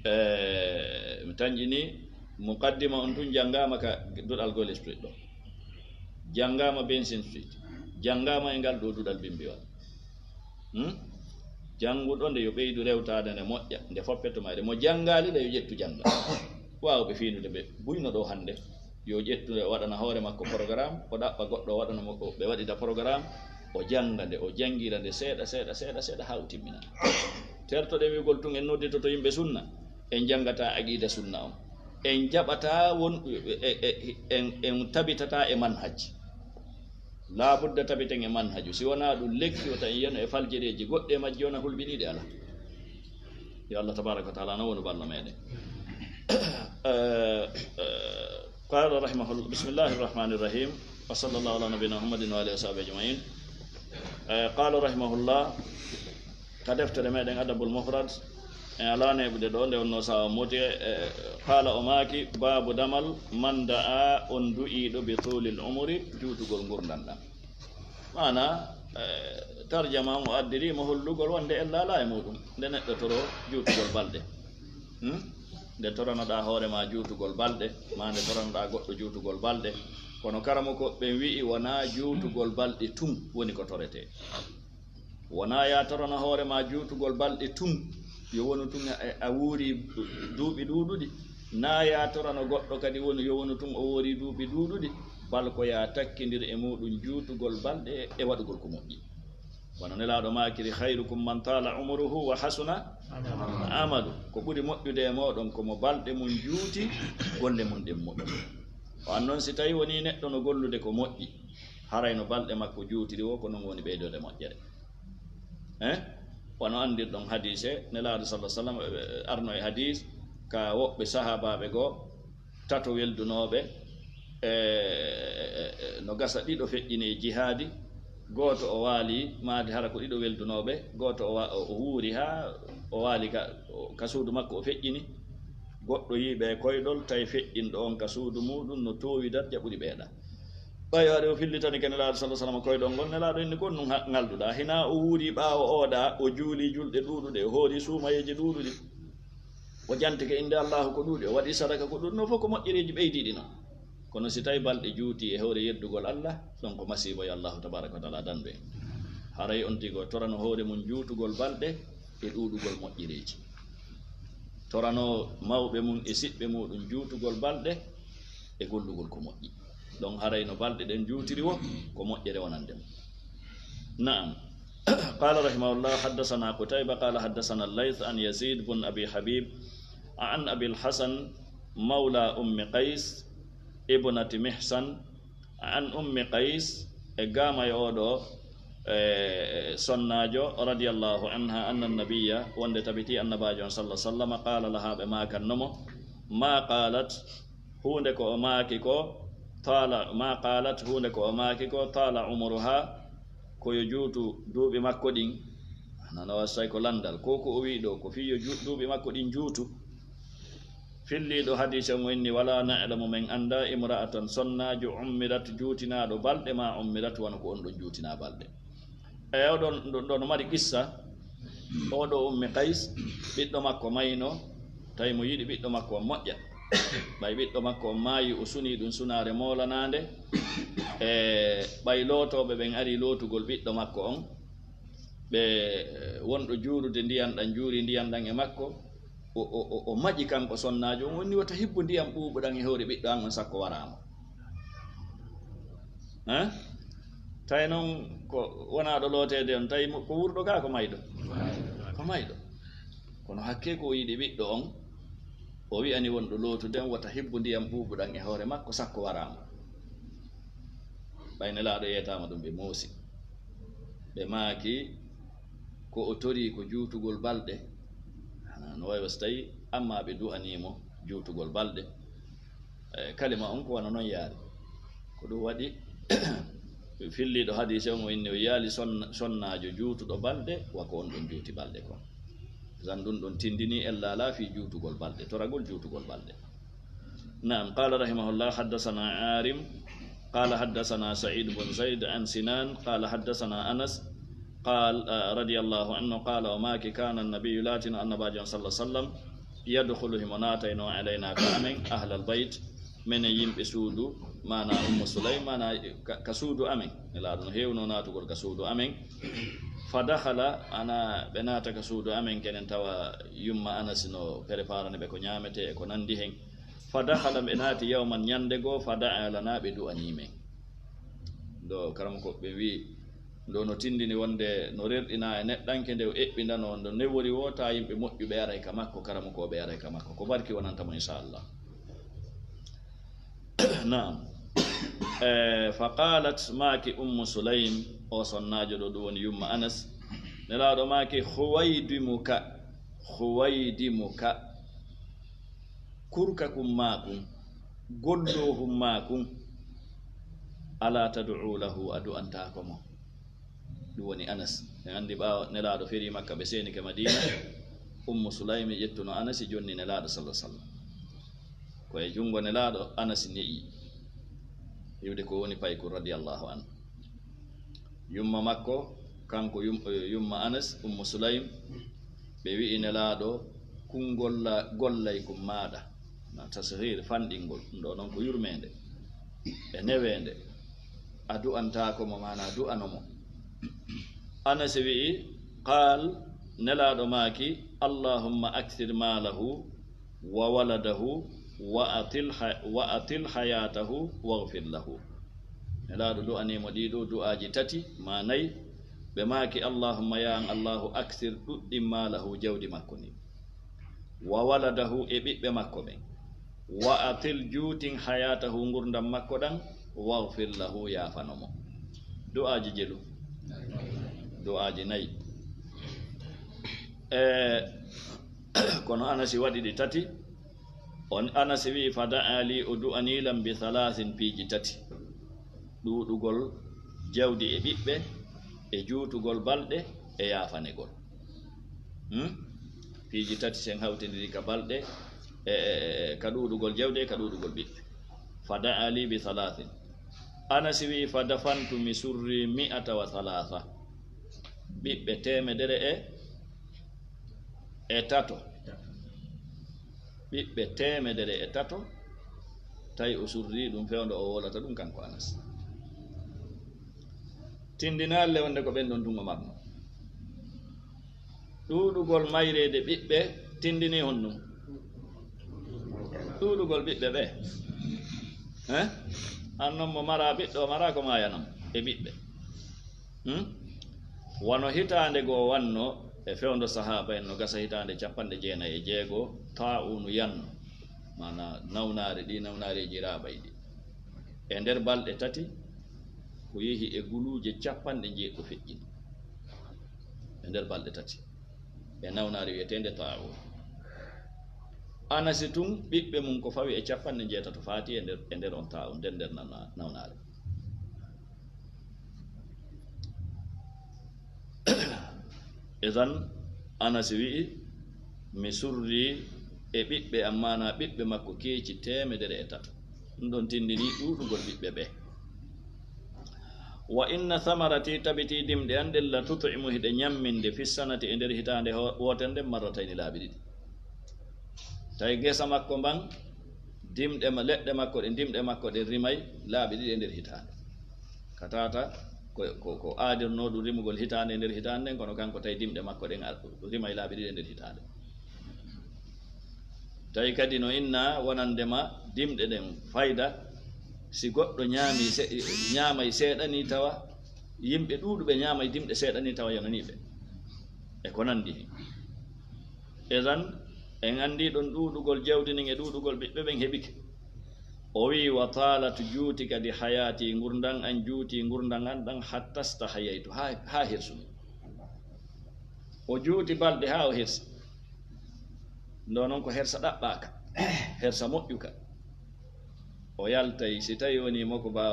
Eh, mi tanƴini muqaddima on tun janngama ka duɗal Golle Street ɗo. Janngama Benson Street. Janngama e ngal ɗo duɗal Bimbiwal. Hmm? Jannguɗo nde yo ɓeydu rewtaade nde moƴƴa, nde foppe to mayre. Mo janngaali nde yo ƴettu jannga. Waawɓe fiinude ɓe buyno ɗo hannde, yo ƴettu nde o waɗana hoore makko programme, o ɗaɓɓa goɗɗo o waɗana mo, ɓe waɗida programme, o jannga nde, o janngira nde seeɗa, seeɗa, seeɗa, seeɗa haa o timmina. Tertoɗen wi'ugol tun en nodditoto yimɓe sunna, en janngata aqida sunna on. En jaɓata won, e, e, e, en, en tabitata e manhaj. Laabudda tabiten e manhaju. Si wonaa ɗum, lekki wota en yano e faljereeji goɗɗi e majji, wona hulɓiniiɗi, ala. Yo Allah tabaraka wa taala no wonu ballo meɗen. Eh, eh, qala rahimahullah, bismillahi rahmani rahim, wa sallallahu ala nabiyina Muhammadin wa alihi wa sahbihi ajmain. Eh, qala rahimahullah, ka deftere meɗen Adabul Mufrad, en alaa neeɓude ɗo, nde wonno sawa moti, e, e, qaala o maaki, baabu damal man da'a, on du'iiɗo, bi tuulil umuri, juutugol ngurndan ɗan. Maana, e, tarjama on o addiri mo hollugol wonde ella alaa e muɗum, nde neɗɗo toro juutugol balɗe. Hmm? Nde toranoɗaa hoore ma juutugol balɗe, ma nde toranoɗaa goɗɗo juutugol balɗe. Kono karamoko ɓen wi'i wonaa juutugol balɗe tun woni ko toretee. Wonaa yaatorano hoore ma juutugol balɗe tun, yo wonu tun a, a wuuri duuɓi ɗuuɗuɗi. Naa yaatorano goɗɗo kadi woni yo wonu tun o woori duuɓi ɗuuɗuɗi, bal ko yaa takkindir e muɗum juutugol balɗe e waɗugol ko moƴƴi. Wano Nelaaɗo maakiri, "Khayrukum man taala umuruhu wa hasuna amalu." Ko ɓuri moƴƴude e mooɗon ko mo balɗe mum juuti, golle mum ɗen moƴƴi. O an non, si tawi wonii neɗɗo no gollude ko moƴƴi, haray no balɗe makko juutiri wo, ko non woni ɓeydoode moƴƴere. Eh? Wano anndirɗon hadiise, Nelaaɗo sallallahu alaihi wasallam, eh, arno e hadiis ka woɓɓe sahaabaaɓe goo, tato weldunooɓe, eh, eh, eh, no gasa ɗiɗo feƴƴini e jihaadi, gooto o waali maade, hara ko ɗiɗo weldunooɓe, gooto o wa-, o wuuri haa o waali ka, ka suudu makko o feƴƴini, goɗɗo yi'i ɓe e koyɗol, tawi feƴƴinɗo on ka suudu muuɗum no toowi darja ɓuri ɓeeɗa. Ɓay haray o fillitanike Nelaaɗo sallallahu alaihi wasallam koyɗol ngol, Nelaaɗo inni, "Ko honɗum ha-, ngalduɗaa?" Hinaa o wuuri ɓaawo o waɗa, o juuli julɗe ɗuuɗuɗe, o hoori suumayeeje ɗuuɗuɗe, o jantike innde Allaahu ko ɗuuɗi, o waɗi sadaka ko ɗuuɗi, non fof ko moƴƴereeji ɓeydiiɗi non. Kono si tawi balɗe juuti e hoore yeddugol Allah, ɗon ko masiibo, yo Allaahu tabaaraka wa taala dandu en. Haray on tigi o torano hoore mum juutugol balɗe e ɗuuɗugol moƴƴereeji. Torano mawɓe mum e siɓɓe muɗum juutugol balɗe e gollugol ko moƴƴi. Ɗon haray no balɗe ɗen juutiri wo, ko moƴƴere wonande mo. Naam. Qala rahimahullah, haddathana Qutayba, qala haddathana al-Layth an Yazid bun Abi Habib, an Abil Hasan, mawla Ummi Qays, ibnati Mihsan, an Ummi Qays, e gama e oɗo, e, sonnaajo, radiyallahu anha, anna nabiyya, wonde tabiti annabaajo on, sallallahu alaihi wasallam, qala laha, ɓe makanno mo, ma qalat, huunde ko o maaki ko, taala, ma qalat, huunde ko o maaki ko, taala umuruha, ko yo juutu duuɓi makko ɗin. Nana wasay ko landal, ko ko o wi'i ɗo, ko fii yo ju-, duuɓi makko ɗin juutu. Filliiɗo hadiise on o inni, wala na'lamu, men annda, imra'atan, sonnaajo, ummirat, juutinaaɗo balɗe, ma ummirat, wano ko on ɗon juutinaa balɗe. E oɗon, ɗo, ɗo no mari qissa, oɗo Ummi Qays, ɓiɗɗo makko mayno, tawi mo yiɗi ɓiɗɗo makko on moƴƴa. Ɓay ɓiɗɗo makko on maayi, o sunii ɗum sunaare moolanaande. E ɓay lootooɓe ɓen ari lootugol ɓiɗɗo makko on, ɓe, wonɗo juurude ndiyan ɗan, juuri ndiyan ɗan e makko, o, o, o, o maƴi kanko sonnaajo on, o inni wota hibbu ndiyan ɓuuɓuɗan e hoore ɓiɗɗo an on sakko waraama. Eh? Tawi non ko wonaaɗo looteede on, tawi mo, ko wuurɗo gaa ko mayɗo? Ko mayɗo. Kono hakkee ko o yiɗi ɓiɗɗo on, o wi'ani wonɗo lootude on wota hibbu ndiyan ɓuuɓuɗan e hoore makko sakko waraama. Ɓay Nelaaɗo yeetaama ɗum, ɓe moosi. Ɓe maaki, ko o torii ko juutugol balɗe. Hana no wayi wa so tawi, amma ɓe du'anii mo juutugol balɗe. E, kalima on ko wano non yaari. Ko ɗum waɗi filliiɗo hadiise on o inni o yiyaali sonna-, sonnaajo juutuɗo balɗe, wa ko on ɗon juuti balɗe kon. Zan ɗum ɗon tindini ella ala fii juutugol balɗe, toragol juutugol balɗe. Naam, qaala rahimahullah, haddasana Aarim, qaala haddasana Sa'iid bun Zayd an Sinaan, qaala haddasana Anas, qaal, ah, radiyallahu anhu, qaala o maaki, kaana annabiyyu, laatino annabaajo on sallallahu alaihi wasallam, yadkhulu, himo naatayno, alaynaa ka amen, ahlal bayt, menen yimɓe suudu, maana Ummu Sulaym, maana ka, ka suudu amen. Nelaaɗo no heewno naatugol ka suudu amen. Fa dakhala, ana ɓe naata ka suudu amen, kenen tawa yumma Anas no preparani ɓe ko ñaametee e ko nandi hen. Fa dakhala, ɓe naati yawman, ñande goo, fa da'a lana, ɓe du'anii men. Ɗo karamoko ɓe wi, ɗo no tindini wonde no rerɗina e neɗɗanke nde o eɓɓindano, no newori woo, taa yimɓe moƴƴuɓe aray ka makko, karamokooɓe aray ka makko. Ko barki wonanta mo, inchallah. Naam. E, fa qaalat, maaki Ummu Sulaym, o sonnaajo ɗo, ɗum woni yumma Anas. Nelaaɗo maaki, "Khuwaydimuka, khuwaydimuka." Kurka kun maa kun, golloohun maa kun, "Alaa tad'u lahu," a du'antaako mo. Ɗum woni Anas. En anndi ɓaawo Nelaaɗo ferii Makka, ɓe seenike Madiina, Ummu Sulaymi ƴettuno Anasi, jonni Nelaaɗo sallallahu alaihi wasallam. Ko e junngo Nelaaɗo Anasi ne'i, iwde ko woni paykun, radiyallahu anhu. Yumma makko, kanko yum-, yumma Anas, Ummu Sulaym, ɓe wi'i Nelaaɗo, "Kun golla-, gollay kun maaɗa." Na tasghir, fanɗingol. Ɗum ɗo noon ko yurmeende e neweende. A du'antaako mo, maana du'ano mo. Anas wi'i, qaal, Nelaaɗo maaki, "Allahumma akthir maalahu wa waladahu wa atil ha-, wa atil hayaatahu waghfir lahu." Nelaaɗo du'anii mo ɗii ɗoo du'aaji tati, maa nay. Ɓe maaki, "Allahumma, ya an Allahu, akthir, ɗuɗɗin, maalahu, jawdi makko ndin. Wa waladahu, e ɓiɓɓe makko ɓen. Wa atil, juutin, hayaatahu, ngurndan makko ɗan, waghfir lahu, yaafano mo." Du'aaji jelu. Du'aaji nay. E, kono Anasi waɗi ɗi tati. On Anasi wi'i, "Fa da'a li, o du'anii lan bi thalathin, piiji tati. Ɗuuɗugol jawdi e ɓiɓɓe, e juutugol balɗe, e yaafanegol." Hmm? Piiji tati sen hawtindiri ka balɗe, e, e, e, ka ɗuuɗugol jawdi e ka ɗuuɗugol ɓiɓɓe. "Fa da'a li bi thalathin." Anasi wi'i, "Fa dafantu, mi surri mi'ata wa thalatha." Ɓiɓɓe teemedere e, e tato. Ɓiɓɓe teemedere e tato, tawi o surri ɗum fewndo o wolata ɗum kanko Anas. Tindinaali le wonde ko ɓen ɗon tun o marno. Ɗuuɗugol mayreede ɓiɓɓe tindini honɗum? Ɗuuɗugol ɓiɓɓe ɓe. Hein? An non mo mara ɓiɗɗo, o mara ko maayanam e ɓiɓɓe. Hmm? Wano hitaande goo wanno e fewndo sahaaba en, no gasa hitaande capanɗe jeenayi e jeego, taa'uunu yanno, maana nawnaare, ɗi nawnaareeji raaɓay ɗi. E nder balɗe tati, ko yehi e guluuje capanɗe jeeɗiɗo feƴƴini. E nder balɗe tati. E nawnaare wi'eteende taa'uun. Anasi tun, ɓiɓɓe mum ko fawi e capanɗe njeetato faati e nder, e nder on taa'uun, nder, nder nawna-, nawnaare. Idan, Anas wi'i, mi surri e ɓiɓɓe am, maana ɓiɓɓe makko keeci teemedere e tato. Ɗum ɗon tindini ɗuuɗugol ɓiɓɓe ɓe. "Wa inna thamarati, tabiti dimɗe an ɗen, la tut'imu, hiɗe ñamminde, fi sanati, e nder hitaande ho-, wootere nden, marratayni, laabi ɗiɗi." Tawi ngesa makko mban, dimɗe ma-, leɗɗe makko ɗen, dimɗe makko ɗen rimay laabi ɗiɗi e nder hitaande. Ka tata ko, ko, ko aadirnoo ɗum rimugol hitaande e nder hitaande nden, kono kanko tawi dimɗe makko ɗen ar-, rimay laabi ɗiɗi e nder hitaande. Tawi kadi no inna wonande ma dimɗe ɗen fayda, si goɗɗo ñaami se-, ñaamay seeɗa ni tawa, yimɓe ɗuuɗuɓe ñaamay dimɗe seeɗa ni tawa yonanii ɓe. E ko nandi hen. Idan, en anndi ɗon ɗuuɗugol jawdi ndin e ɗuuɗugol ɓiɓɓe ɓen heɓike. O wi'i, "Wa taalat, juuti kadi, hayaati, ngurndan an juuti, ngurndan an ɗan, hatta stahayaytu, haa, haa hirsumi." O juuti balɗe haa o hirsi. Ndo non ko hersa ɗaɓɓaaka, hersa moƴƴuka. O yaltay, si tawi woni mo ko ba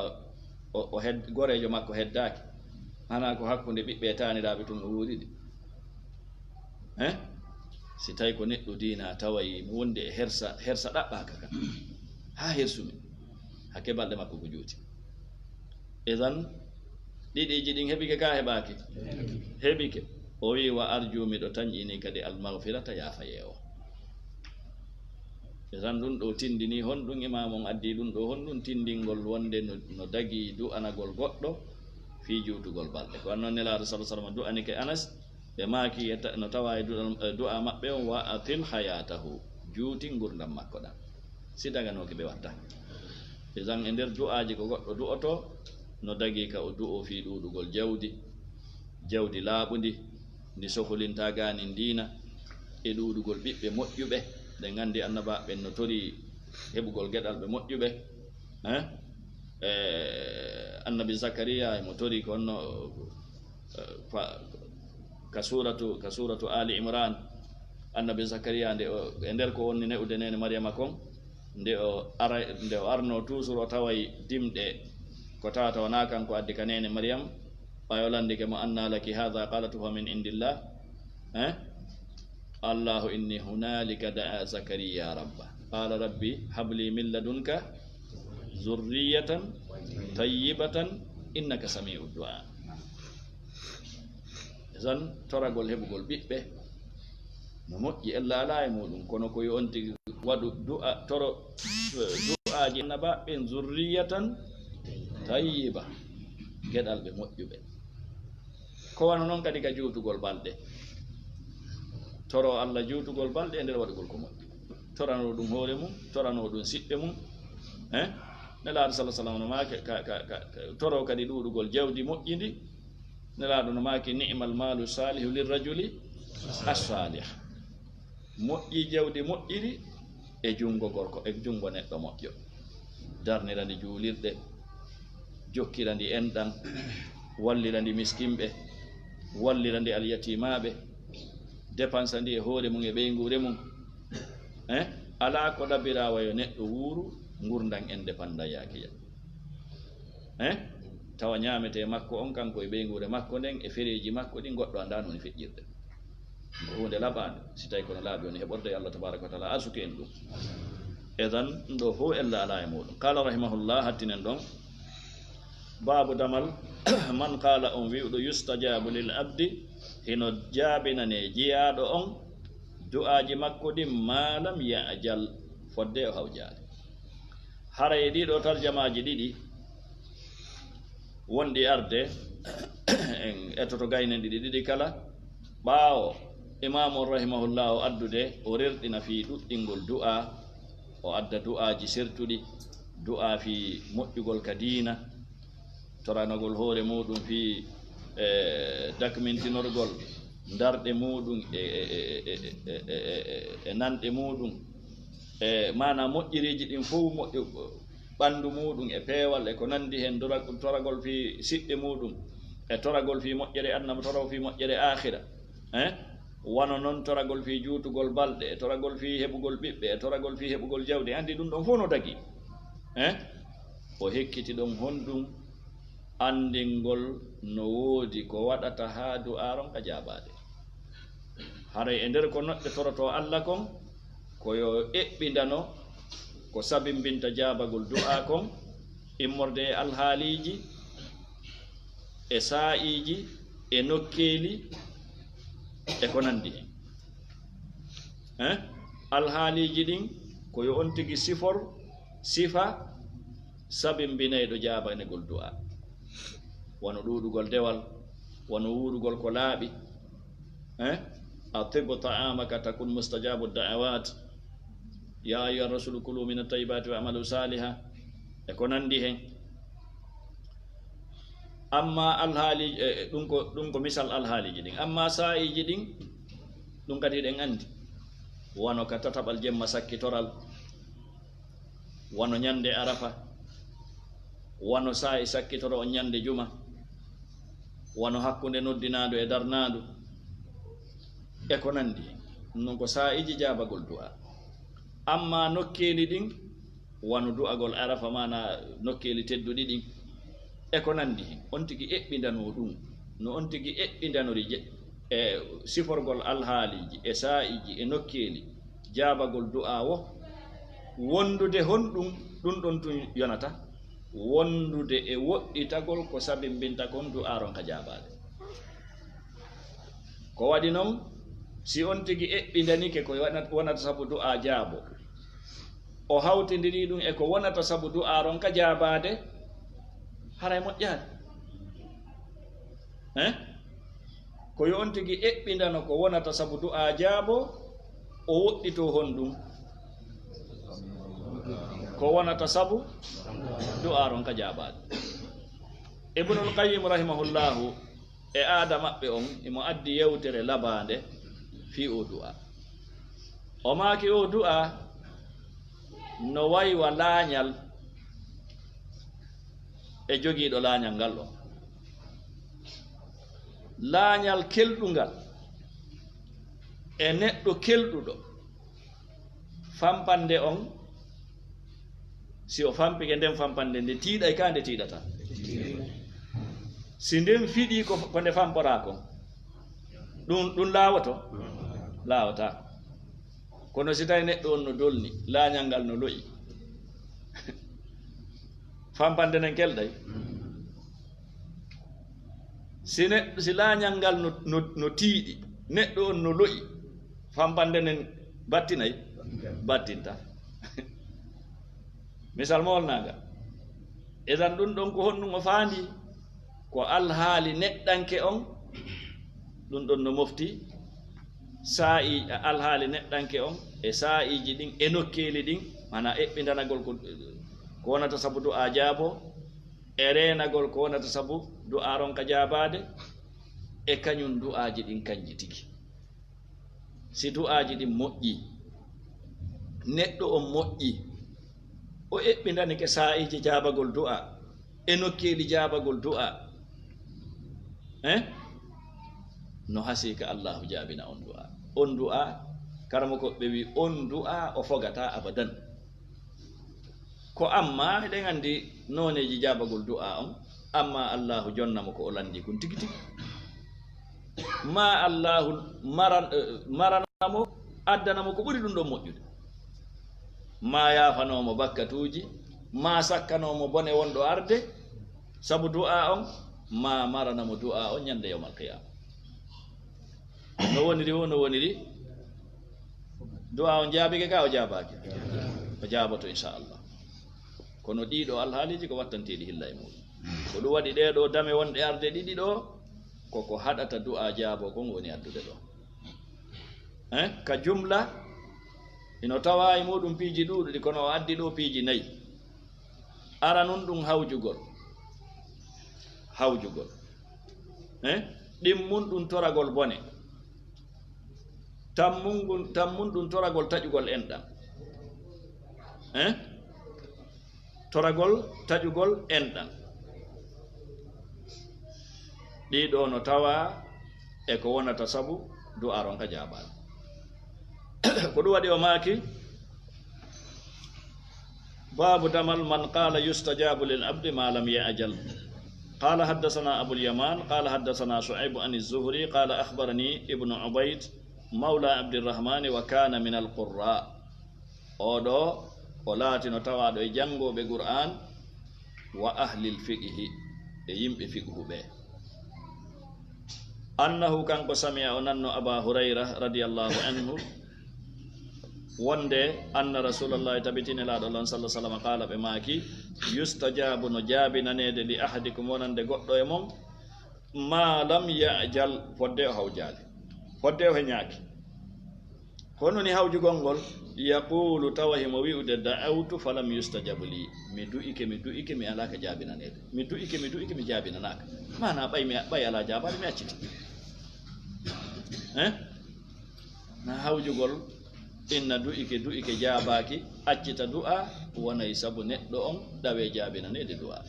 o, o hed-, goreejo makko heddaaki, hanaa ko hakkunde ɓiɓɓe e taaniraaɓe tun o wuuri ɗi. Eh? Si tawi ko neɗɗo diina, taway mo wonde e hersa, hersa ɗaɓɓaaka ka. Haa hersumi. Hakke balɗe makko ko juuti. Idan, ɗiɗiiji ɗin heɓike ka heɓaaki? Heɓike. O wi, "Wa arju, miɗo tanƴini kadi almagfirata, yaafayee o." Idan ɗum ɗo tindini honɗum imaamu on addi ɗum ɗo, honɗum tindingol wonde no, no dagi du'anagol goɗɗo fii juutugol balɗe. Ko annon Nelaaɗo sallallahu alaihi wasallam du'anike Anas, ɓe maaki e ta-, no tawa e du'a, e du'a maɓɓe on, "Wa atil hayatahu", juuti ngurdam makko ɗan. Si daganooki ɓe watta. Idan e nder du'aaji ko goɗɗo du'oto, no dagi ka o du'o fii ɗuuɗugol jawdi, jawdi laaɓundi, ndi soholinta gaanin diina, e ɗuuɗugol ɓiɓɓe moƴƴuɓe. Ɗen anndi annabaaɓe ɓen no tori heɓugol geɗalɓe moƴƴuɓe. Eh? Eh, annabi Zakariya emo tori ko honno, eh, fa-, ka suuratu, ka suuratu Ali Imran, annabi Zakariya nde o, e nder ko wonni ne'ude neene Maryama kon, nde o ara, nde o arno toujours o taway dimɗe ko tawata wonaa kanko addi ka neene Maryam, ɓay o landike mo, "Anna laki hadha?" Qalat, "Huwa min indillah." Eh? "Allahu inni hunalika da'a Zakariya rabba. Qala rabbi habli min ladunka zurriyatan tayyibatan innaka sami'ud du'a." Zan toragol heɓugol ɓiɓɓe no moƴƴi, ella alaa e muɗum, kono ko yo on tigi waɗu du'a, toro, du'aaji annabaaɓe ɓen, zurriyatan tayyiba, geɗalɓe moƴƴuɓe. Ko wano non kadi ka juutugol balɗe. Toro Allah juutugol balɗe e nder waɗugol ko moƴƴi. Torano ɗum hoore mum, torano ɗum siɓɓe mum. Eh? Nelaaɗo sallallahu alaihi wasallam no maaki ka, ka, ka, ka, toro kadi ɗuuɗugol jawdi moƴƴi ndi. Nelaaɗo no maaki, "Ni'mal malu salihu lirrajuli as-salih." Moƴƴi jawdi moƴƴiri e junngo gorko, e junngo neɗɗo moƴƴo. Darnira ndi juulirɗe, jokkira ndi enɗan, wallira ndi miskinɓe, wallira ndi alyatimaaɓe, depansa ndi e hoore mum e ɓeynguure mum. Eh? Alaa ko ɗaɓɓiraa wa yo neɗɗo wuuru ngurndan indépendant yaakiya. Eh? Tawa ñaametee makko on, kanko e ɓeynguure makko nden, e fereeji makko ɗin, goɗɗo anndaa no woni feƴƴirde. Ko huunde laɓaande, si tawi kono laaɓi woni heɓorde, yo Allah tabaraka wa taala arsuki en ɗum. Idan, ɗum ɗo fof ella alaa e muɗum. Qala rahimahullah, hattinen ɗon. Baabu damal, man qala, on wi'uɗo, "Yustajabu lil abdi", hino jaabinane jiyaaɗo on du'aaji makko ɗin, "ma lam ya'jal", fodde o hawjaali. Haray e ɗiɗo tarjamaaji ɗiɗi wonɗi arde, en etoto gaynen ɗiɗi ɗiɗi kala. Ɓaawo Imaamu on rahimahullahu addude, o rerɗina fii ɗuɗɗingol du'a, o adda du'aaji sertuɗi, du'a fii moƴƴugol ka diina, toranagol hoore muɗum fii, e, dakmintinorgol ndarɗe muɗum e, e, e nanɗe muɗum, e, maanaa moƴƴereeji ɗin fow, moƴƴo-, ɓanndu muɗum e peewal e ko nanndi heen, dora-, toragol fii siɓɓe muɗum, e toragol fii moƴƴere aduna, toragol fii moƴƴere aakhira. Eh? Wano non toragol fii juutugol balɗe, e toragol fii heɓugol ɓiɓɓe, e toragol fii heɓugol jawdi. Anndi ɗum ɗon fow no dagii. Eh? O hekkiti ɗon honɗum anndingol no woodi ko waɗata haa du'aa ronka jaabaade. Haray e nder ko neɗɗo torotoo Alla kon, ko yo eɓɓindano ko sabimbinta jaabagol du'aa kon, immorde e alhaaliiji, e saa'iiji, e nokkeeli, e ko nanndi hen. Eh? Alhaaliiji ɗin ko yo on tigi sifor, sifa, sabimbinayɗo jaabanegol du'aa. Wano ɗuuɗugol dewal, wano wuurugol ko laaɓi. Eh? "Atib ta'amaka takun mustajabu da'awat. Ya ayyuha rasulu kulu min at-tayyibati wa amalu saliha." E ko nanndi hen. Amma alhaali, e, e, ɗum ko, ɗum ko misal alhaaliiji ɗin. Amma saa'iiji ɗin, ɗum kadi eɗen anndi. Wano ka tataɓal jemma sakkitoral, wano ñande Arafa, wano saa'i sakkitoro on ñande juma, wano hakkunde noddinaandu e darnaandu, e ko nanndi. Ɗum ɗon ko saa'iiji jaabagol du'aa. Amma nokkeeli ɗin, wano du'agol Arafa, maana nokkeeli tedduɗi ɗin, e ko nandi hen. On tigi eɓɓindano ɗum, no on tigi eɓɓindanori je-, e siforgol alhaaliiji, e saa'iiji, e nokkeeli jaabagol du'a wo, wondude honɗum ɗum ɗon tun yonata? Wondude e woɗɗitagol ko sabimbinta kon du'a ronka jaabaade. Ko waɗi non, si on tigi eɓɓindanike ko wonat-, wonata sabu du'a jaabo, o hawtindiri ɗum e ko wonata sabu du'a ronka jaabaade, haray moƴƴaali. Eh? Ko yo on tigi eɓɓindano ko wonata sabu du'a jaabo, o woɗɗito honɗum? Ko wonata sabu du'a ronka jaabaade. Ibnul Qayyim rahimahullahu, e aada maɓɓe on, imo addi yewtere labaande fii oo du'a. O maaki oo du'a no waywa laañal e jogiiɗo laañal ngal on. Laañal kelɗungal e neɗɗo kelɗuɗo. Fampande on, si o fampike nden fampande, nde tiiɗay ka nde tiiɗata? Si nden fiɗii ko, ko nde famporaa kon, ɗum, ɗum laawoto? Laawataa. Kono si tawi neɗɗo on no dolni, laañal ngal no lo'i, fampande nden kelɗay? Si ne-, si laañal ngal no, no, no tiiɗi, neɗɗo on no lo'i, fampande nden battinay? Battinta. Misal mo holnanga. Idan ɗum ɗon ko honɗum o faandi? Ko alhaali neɗɗanke on, ɗum ɗon no mofti saa'i, alhaali neɗɗanke on e saa'iiji ɗin e nokkeeli ɗin, maanaa eɓɓindanagol ko, ko wonata sabu du'a jaabo, e reenagol ko wonata sabu du'a ronka jaabaade, e kañum du'aaji ɗin kanji tigi. Si du'aaji ɗin moƴƴi, neɗɗo on moƴƴi, o eɓɓindanike saa'iiji jaabagol du'a e nokkeeli jaabagol du'a, eh? No hasii ka Allaahu jaabina on du'a. On du'a, karamokooɓe ɓe wi'i, on du'a o fogataa abadan. Ko amma, eɗen anndi nooneeji jaabagol du'a on, amma Allaahu jonna mo ko o lanndii kun tigi tigi. Maa Allaahu maran-, eh, marana mo, addana mo ko ɓuri ɗum ɗon moƴƴude. Maa yaafanoo mo bakkatuuji, maa sakkanoo mo bone wonɗo arde, sabu du'a on, maa marana mo du'a on ñande yawmal qiyaama. No woniri wo, no woniri. Du'a on jaabike ka, o jaabaaki? O jaaboto, inchallah. Kono ɗii ɗoo alhaaliiji ko wattanteeɗi hilla e muuɗum. Ko ɗum waɗi ɗee ɗoo dame wonɗe arde ɗiɗi ɗoo, ko ko haɗata du'a jaabo kon woni addude ɗoo. Eh, ka jumla, hino tawaa e muuɗum piiji ɗuuɗuɗi, kono o addi ɗoo piiji nayi. Aranun ɗum hawjugol. Hawjugol. Eh? Ɗimmun ɗum toragol bone. Tammun gun-, tammun ɗum toragol taƴugol enɗam. Eh? Toragol taƴugol enɗam. Ɗii ɗoo no tawaa e ko wonata sabu du'a ronka jaabaade. Ko ɗum waɗi o maaki, باب دمل من قال يستجاب للعبد ما لم يعجل. قال حدثنا أبو اليمان، قال حدثنا شعيب عن الزهري، قال أخبرني ابن عبيد مولى عبد الرحمن وكان من القراء. Oo ɗoo, o laatino tawaaɗo e janngooɓe Qur'aan, wa ahlil fiqhi, e yimɓe fiqhu ɓe. Annahu, kanko, sami'a, o nanno, Aba Hurayra radiyallahu anhu, wonde anna Rasulallahi, tabitini Nelaaɗo Allah sallallahu alaihi wasallam, qaala, ɓe maaki, yustajabu, no jaabinaneede, li ahadikum, wonande goɗɗo e mon, ma lam ya'jal, fodde o hawjaali, fodde o heñaaki. Hono ni hawjugol ngol? Yaqulu, tawa himo wi'ude, da'awtu falam yustajabu li. Mi du'ike, mi du'ike, mi alaa ka jaabinaneede. Mi du'ike, mi du'ike, mi jaabinanaaka. Maanaa ɓay mi, ɓay alaa jaabaade, mi acciti. Eh? Na hawjugol, inna du'ike, du'ike jaabaaki, accita du'a, wonay sabu neɗɗo on ɗawee jaabinaneede du'a.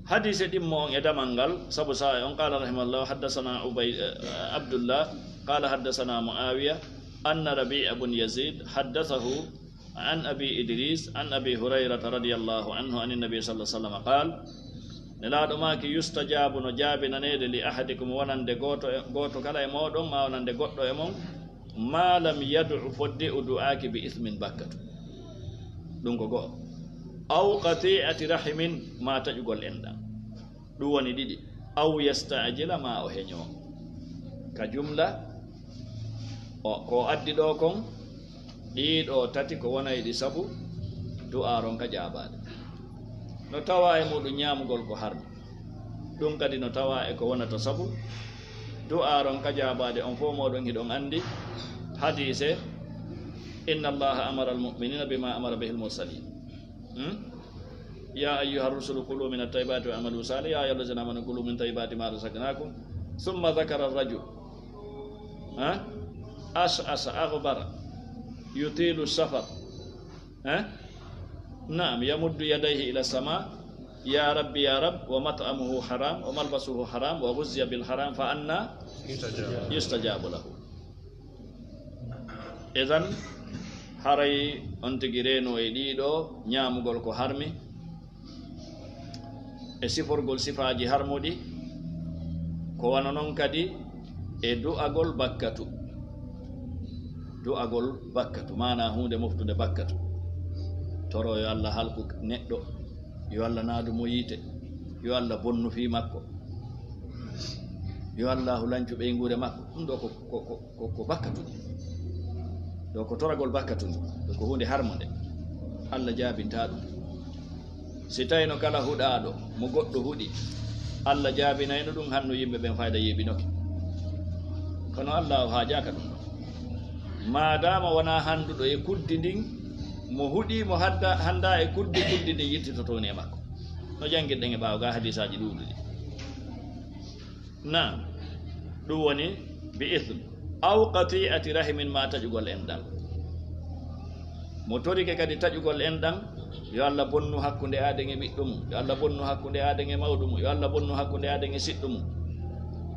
Hadiise ɗimmo on e damal ngal, sabu saa'i on, qaala rahimahullah, haddasanaa Ubay-, eh, Abdullah, qaala haddasanaa Mu'aawiya, anna Rabi'a bun Yaziid haddasahu An Abi Idris, an Abi Hurayrata radiyallahu anhu, an Nabi sallallahu alaihi wasallam qal, Nelaaɗo maaki, "Yustajabu, no jaabinaneede, li ahadikum, wonande gooto e, gooto kala e mooɗon, ma wonande goɗɗo e mon, ma lam yad'u, fodde o du'aaki, bi ismin, bakkatu." Ɗum ko go'o. Aw qati'ati rahimin, ma taƴugol enɗan. Ɗum woni ɗiɗi. Aw yasta'jila, ma o heñoo. Ka jumla, o, ko o addi ɗo kon, ɗiɗo tati ko wonayɗi sabu du'a ronka jaabaade. No tawa e muɗum ñaamugol ko harmi. Ɗum kadi no tawa e ko wonata sabu du'a ronka jaabaade. On fof mooɗon hiɗon anndi hadiise, "Inna Allaha amara al-mu'minina bima amara bihi al-mursalin." Hmm? "Ya ayyuha rusulu kulu min at-tayyibati wa amalu salih, ya ayyuha allazina amanu kulu min tayyibati ma razaqnakum." Thumma dhakara ar-rajul, ha? "Ash'asa aghbara, yutilu safar." Ha? "Na'am, yamuddu yadayhi ila sama, ya rabbi, ya rabb, wa mat'amuhu haram, wa malbasuhu haram, wa ghuzziya bil haram, fa anna yustajabu lahu." Idan, haray on tigi reeno e ɗiɗo, ñaamugol ko harmi, e siforgol sifaaji harmuɗi, ko wano non kadi e du'agol bakkatu. Du'agol bakkatu, maana huunde moftude bakkatu. Toro yo Allah halku neɗɗo, yo Allah naadu mo yiite, yo Allah bonnu fii makko, yo Allahu lancu ɓeynguure makko. Ɗum ɗo ko, ko, ko, ko, ko bakkatu ni. Ɗo ko toragol bakkatu ni. Ɗo ko huunde harmunde. Allah jaabintaa ɗum. Si tawino kala huɗaaɗo mo goɗɗo huɗi, Allah jaabinayno ɗum, hanno yimɓe ɓen fayda yeeɓinoke. Kono Allah o haajaaka ɗum ɗo. Maadaama wonaa handuɗo e kuddi ndin, mo huɗi mo hadda, hannda e kuddi, kuddi ndin yittitoto ni e makko. No janngirɗen e ɓaawo ga hadiisaaji ɗuuɗuɗi. Naam, ɗum woni bi ism. Aw qati'ati rahimin, ma taƴugol enɗan. Mo torike kadi taƴugol enɗan, yo Allah bonnu hakkunde aaden e ɓiɗɗo mum, yo Allah bonnu hakkunde aaden e mawɗo mum, yo Allah bonnu hakkunde aaden e siɗɗo mum.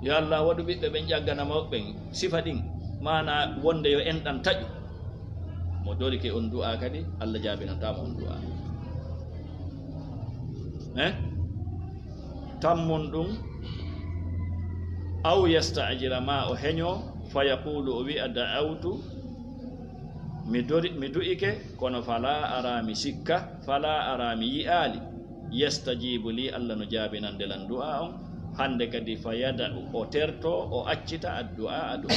Yo Allah waɗu ɓiɓɓe ɓen ƴaggana mawɓe ɓen sifa ɗin, maana wonde yo enɗan taƴu. Mo dorike on du'a kadi, Allah jaabinantaa mo on du'a. Eh? Tammun ɗum, aw yasta'jila, ma o heño, fa yaqulu, o wi'a, da'awtu, mi dori, mi du'ike, kono fala ara, mi sikka, fala ara, mi yi'aali, yastajibu li, Allah no jaabinande lan du'a on. Hande kadi, fa yada'u, o terto, o accita addu'a, addu'a.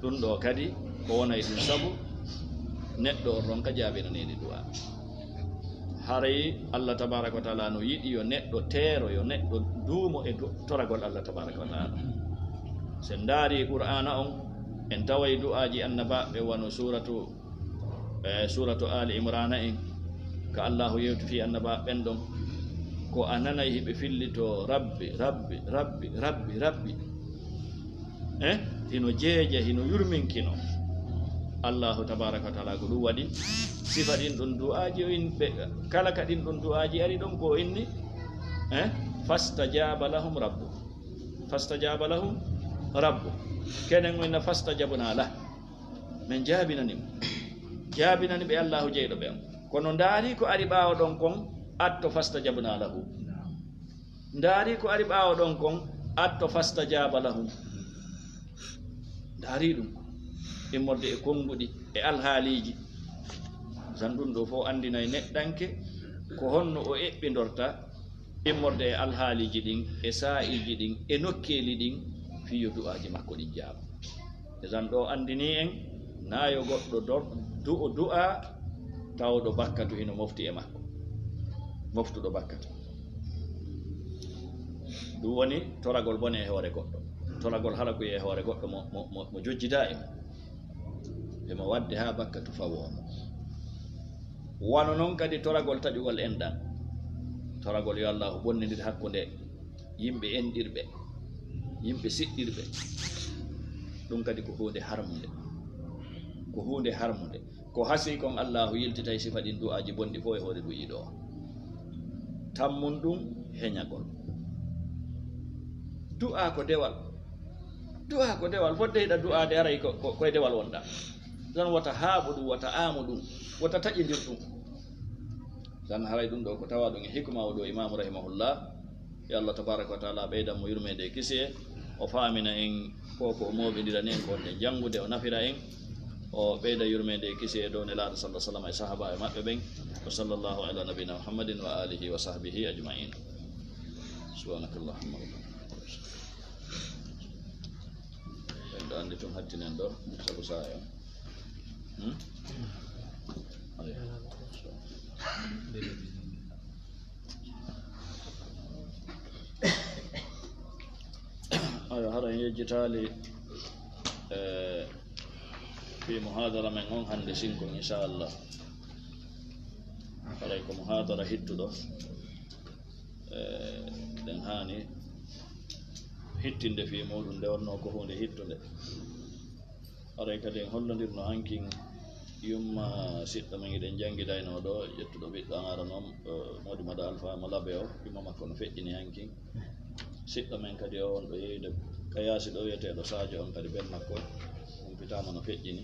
Ɗum ɗo kadi ko wonay ɗum sabu neɗɗo on ronka jaabinaneede du'a. Haray Allah tabaraka wa taala no yiɗi yo neɗɗo teero, yo neɗɗo duumo e du-, toragol Allah tabaraka wa taala. So en ndaari Qur'aana on, en taway du'aaji annabaaɓe wano suuratu, eh, suuratu Ali Imrana en, ka Allahu yewti fii annabaaɓe ɓen ɗon, ko a nanay hiɓe fillito, "Rabbi, Rabbi, Rabbi, Rabbi, Rabbi." Eh? Hino jeeja, hino yurminkino. Allahu tabaraka wa taala ko ɗum waɗi. Sifa ɗin ɗon du'aaji o in-, ɓe, kala ka ɗin ɗon du'aaji ari ɗon ko o inni, eh? "Fastajaba lahum rabbu." "Fastajaba lahum rabbu." Kenen o inna, "Fastajabna lah." Men jaabinani mo. Jaabinani ɓe Allahu jeyɗo ɓe on. Kono ndaari ko ari ɓaawo ɗon kon, atto, "Fastajabna lahu." Ndaari ko ari ɓaawo ɗon kon, atto, "Fastajaba lahum." Ndaari ɗum. Immorde e konnguɗi, e alhaaliiji. Tan ɗum ɗo fof anndinay neɗɗanke ko honno o eɓɓindorta immorde e alhaaliiji ɗin, e saa'iiji ɗin, e nokkeeli ɗin, fii yo du'aaji makko ɗin jaabo. E tan ɗo anndini en, naa yo goɗɗo dor-, du'o du'a tawɗo bakkatu hino mofti e makko. Moftuɗo bakkatu. Ɗum woni toragol bone e hoore goɗɗo. Toragol halakuye e hoore goɗɗo mo, mo, mo, mo jojjidaa e mum. Emo waɗde haa bakkatu fawoo mo. Wano non kadi toragol taƴugol enɗan. Toragol yo Allaahu bonnindir hakkunde yimɓe enɗirɓe, yimɓe siɗɗirɓe. Ɗum kadi ko huunde harmunde. Ko huunde harmunde. Ko hasii kon Allaahu yiltitay sifa ɗin du'aaji bonɗi fof e hoore du'iiɗo on. Tammun ɗum heñagol. Du'aa ko dewal. Du'aa ko dewal. Fodde hiɗa du'aade haray ko, ko, ko e dewal wonɗaa. Tan wata haaɓo ɗum, wata aamu ɗum, wata taƴindir ɗum. Tan haray ɗum ɗo ko tawa ɗum e hikma o ɗo imaamu rahimahullah. Yo Allah tabaraka wa taala ɓeydan mo yurmeende e kisiyee, o faamina en ko, ko o mooɓindirani en, ko wonɗen janngude, o nafira en, o ɓeyda yurmeende e kisiyee dow Nelaaɗo sallallahu alaihi wasallam e sahaabaaɓe maɓɓe ɓen. Wa sallallahu ala nabina Muhammadin wa alihi wa sahbihi ajma'in. Subhanakallahumma wa bihamdika. En ɗo anndi tun hattinen ɗo, sabu saa en. Hmm? Ayo. Ayo, hara en yejjitaali, eh, fii muhaadara men on hannde sinkun, inchallah. Haray ko muhaadara hittuɗo. Eh, ɗen haani hittinde fii muuɗum, nde wonnoo ko huunde hittunde. Haray kadi en hollondirno hankin yumma siɗɗo men, hiɗen janngidaynoo ɗo, ƴettuɗo ɓiɗɗo an ara noon, eh, Mody Mada Alpha mo Labe o, yumma makko no feƴƴini hankin. Siɗɗo men kadi o, on ɗo yeeyde ka yaasi ɗo, wiyeteeɗo Sadio, on kadi ben makko humpitaama no feƴƴini.